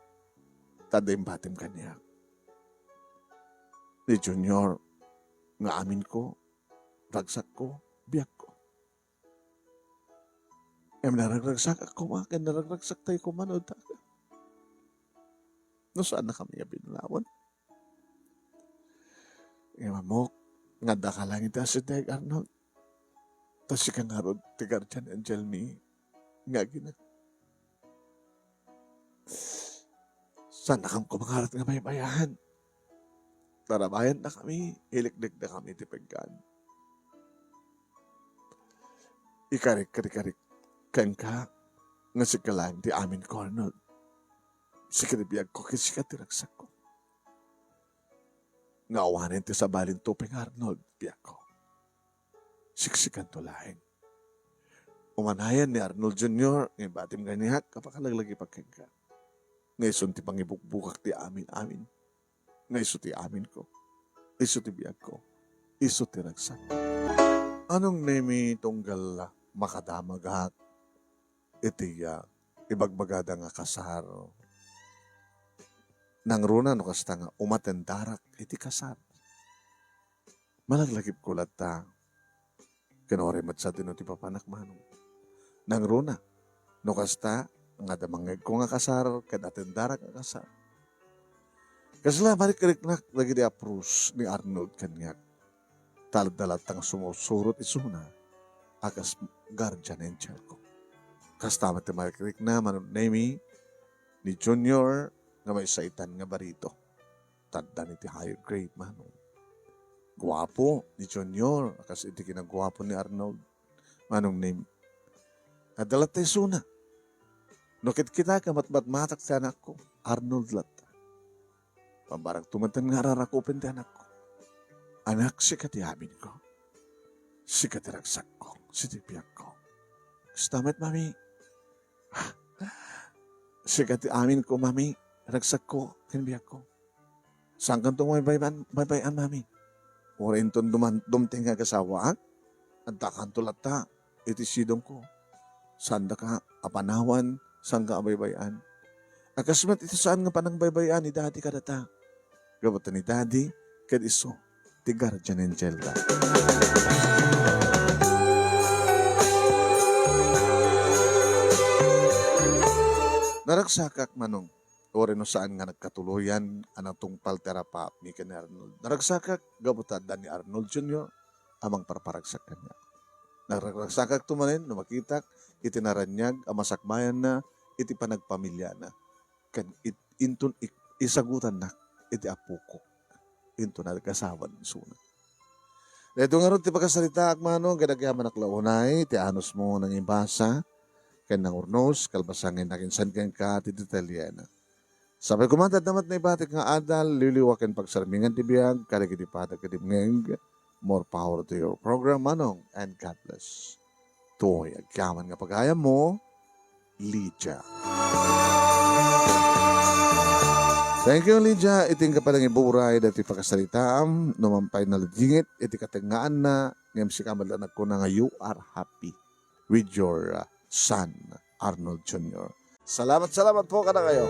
ta adda imbatim kaniak. Ni Junior, nga aminko, ragsakko, biagko. Ngem naragragsakak koma, ken naragragsaktayo koma no adda. No saannakami nga binlawan. Ngem ammok, nga addaka laeng iti asideg, Arnold. Ta sika ngarud ti guardian angel mi nga agina. Saannakam koma ngarud nga baybayaen. Tarabayennakami, ilikliknakami iti peggan. Ikarik, karik, karik, kenka, nga sika laeng ti aminko, Arnold. Sika ti biagko, ken sika ti ragsakko. Nga awanen ti sabalin tupeng, Arnold, biagko. Siksikanto laeng. Umanayan ni Arnold Junior nga imbatim kaniak a pakalaglagipak kenka. Nga isun ti pangibugbugak ti amin-amin. Nga isu ti aminko. Isu ti biagko. Isu ti ragsak. Manong Nemy, tunggal makadamagak iti, ah, ibagbagada nga kasar. Nangruna no kasta nga umatendarak iti kasar. Malaglagipko latta. Ken uray met sadino ti papanak, Manong. Nangruna, no kasta, nga adda mangngegko nga kasar, ken atendarak nga kasar. Kasla, marikriknak dagiti apros ni Arnold kaniak. Ta adda latta nga sumusurot isuna a kas guardian angelko. Kasta met ti marikrikna, Manong Nemy, ni Junior nga maysa itan nga barito. Taddan iti higher grade, Manong. Guapo ni Junior, a kas iti kinaguapo ni Arnold. Manong Nemy. Adda latta isuna. No kitkita, kamatmatmatak ti anakko. Arnold latta. Pambaragto met nga ararakupen ti anakko. Anak, sika ti aminko. Sika ti ragsakko, sika ti biagko. Kasta met, mami. Sika ti aminko, mami. Ragsakko, ken biagko. Saankanto mabaybay-an, baybay-an, mami. Uray inton duman-, dumteng nga agasawaak, addakanto latta iti sidongko. Saandaka a panawan, saanka a baybay-an. A kas met iti saan nga panangbaybay-an ni Daddy kadata. Gapu ta ni Daddy, ket isu, ti guardian angel da. Naragsakak, Manong. Uray no saan nga nagkatuloyan a natungpal ti arap-aapmi ken ni Arnold. Naragsakak gapu ta adda ni Arnold Junior a mangparparagsak kaniak. Naragsakakto manen no makitak iti naraniag a masakbayanna iti panagpamiliana ken it-, inton ik-, isagutannak iti apokok inton nagasawan isuna. Daytoy ngarud ti pakasaritaak, Manong, ket agyamanak la unay ti anusmo nangibasa ken nangurnos, kalpasangen, nakinsan kenka ti detalyena. Sapay koma ti adda met naibatik nga adal, liwliwa ken pagsarmingan ti biag, kadagiti patag ket dimngeg. More power to your program, Manong, and God bless. Toy agyaman nga pagayammo, Lydia. Thank you, Lydia. Iti nga panangiburay dati pakasaritaam, no man pay nalidingit iti katengngaanna, ngem sika met la nagkuna nga you are happy with your, uh, son, Arnold Junior. Salamat, salamat po kadakayo.